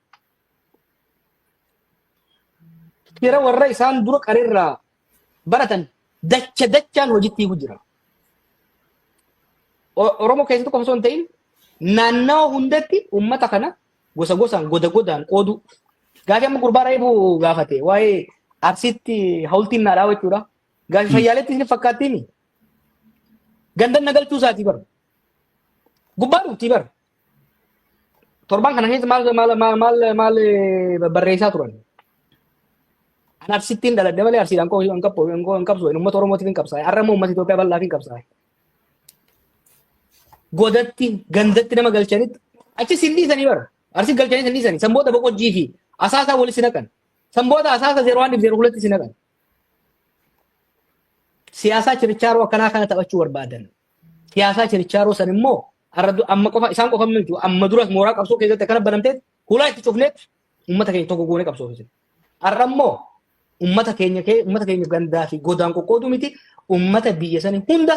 C: fira warra isaan dura qarirraa baratan dacha dachaan hojiitti hiiku jira. Oromoo keessatti qofa osoo hin ta'in naannawa hundatti uummata kana gosa gosaan, goda godaan qoodu. Gaafii amma gurbaa reefu gaafate waa'ee Arsiitti hawultiin naa dhaabachuudha. Gaafii fayyaaletti isin fakkaattiimi. Gandan na galchuu isaatii bara. Gubbaa dhuftii bara. Torban kana keessa maal maal maal maal maal barreessaa turan? An Arsittiin dhaladhe malee Arsiidhaan hin qabsu, hin qabsu, uummata Oromootiif hin qabsaa'e. Har'a immoo uummata Itoophiyaa bal'aaf hin qabsaa'e. Godatti gandatti nama galchanitti achi sin dhiisanii bara. Arsi galchanii sin dhiisanii. Sanboota Boqojjii fi Asaasaa walitti si naqan. Sanboota Asaasa 01 fi 02tti si naqan. Siyaasaa chirichaaroo akkanaa kana taphachuu barbaadan. Siyaasaa chirichaaroo san immoo amma qofa isaan qofa miti, amma duras mooraa qabsoo keessatti akkana banamteet hulaa itti cufneet uummata keenya tokko goonee qabsoo. Har'a immoo uummata keenya gandaa fi godaan qoqqooduu miti, uummata biyya sanii hunda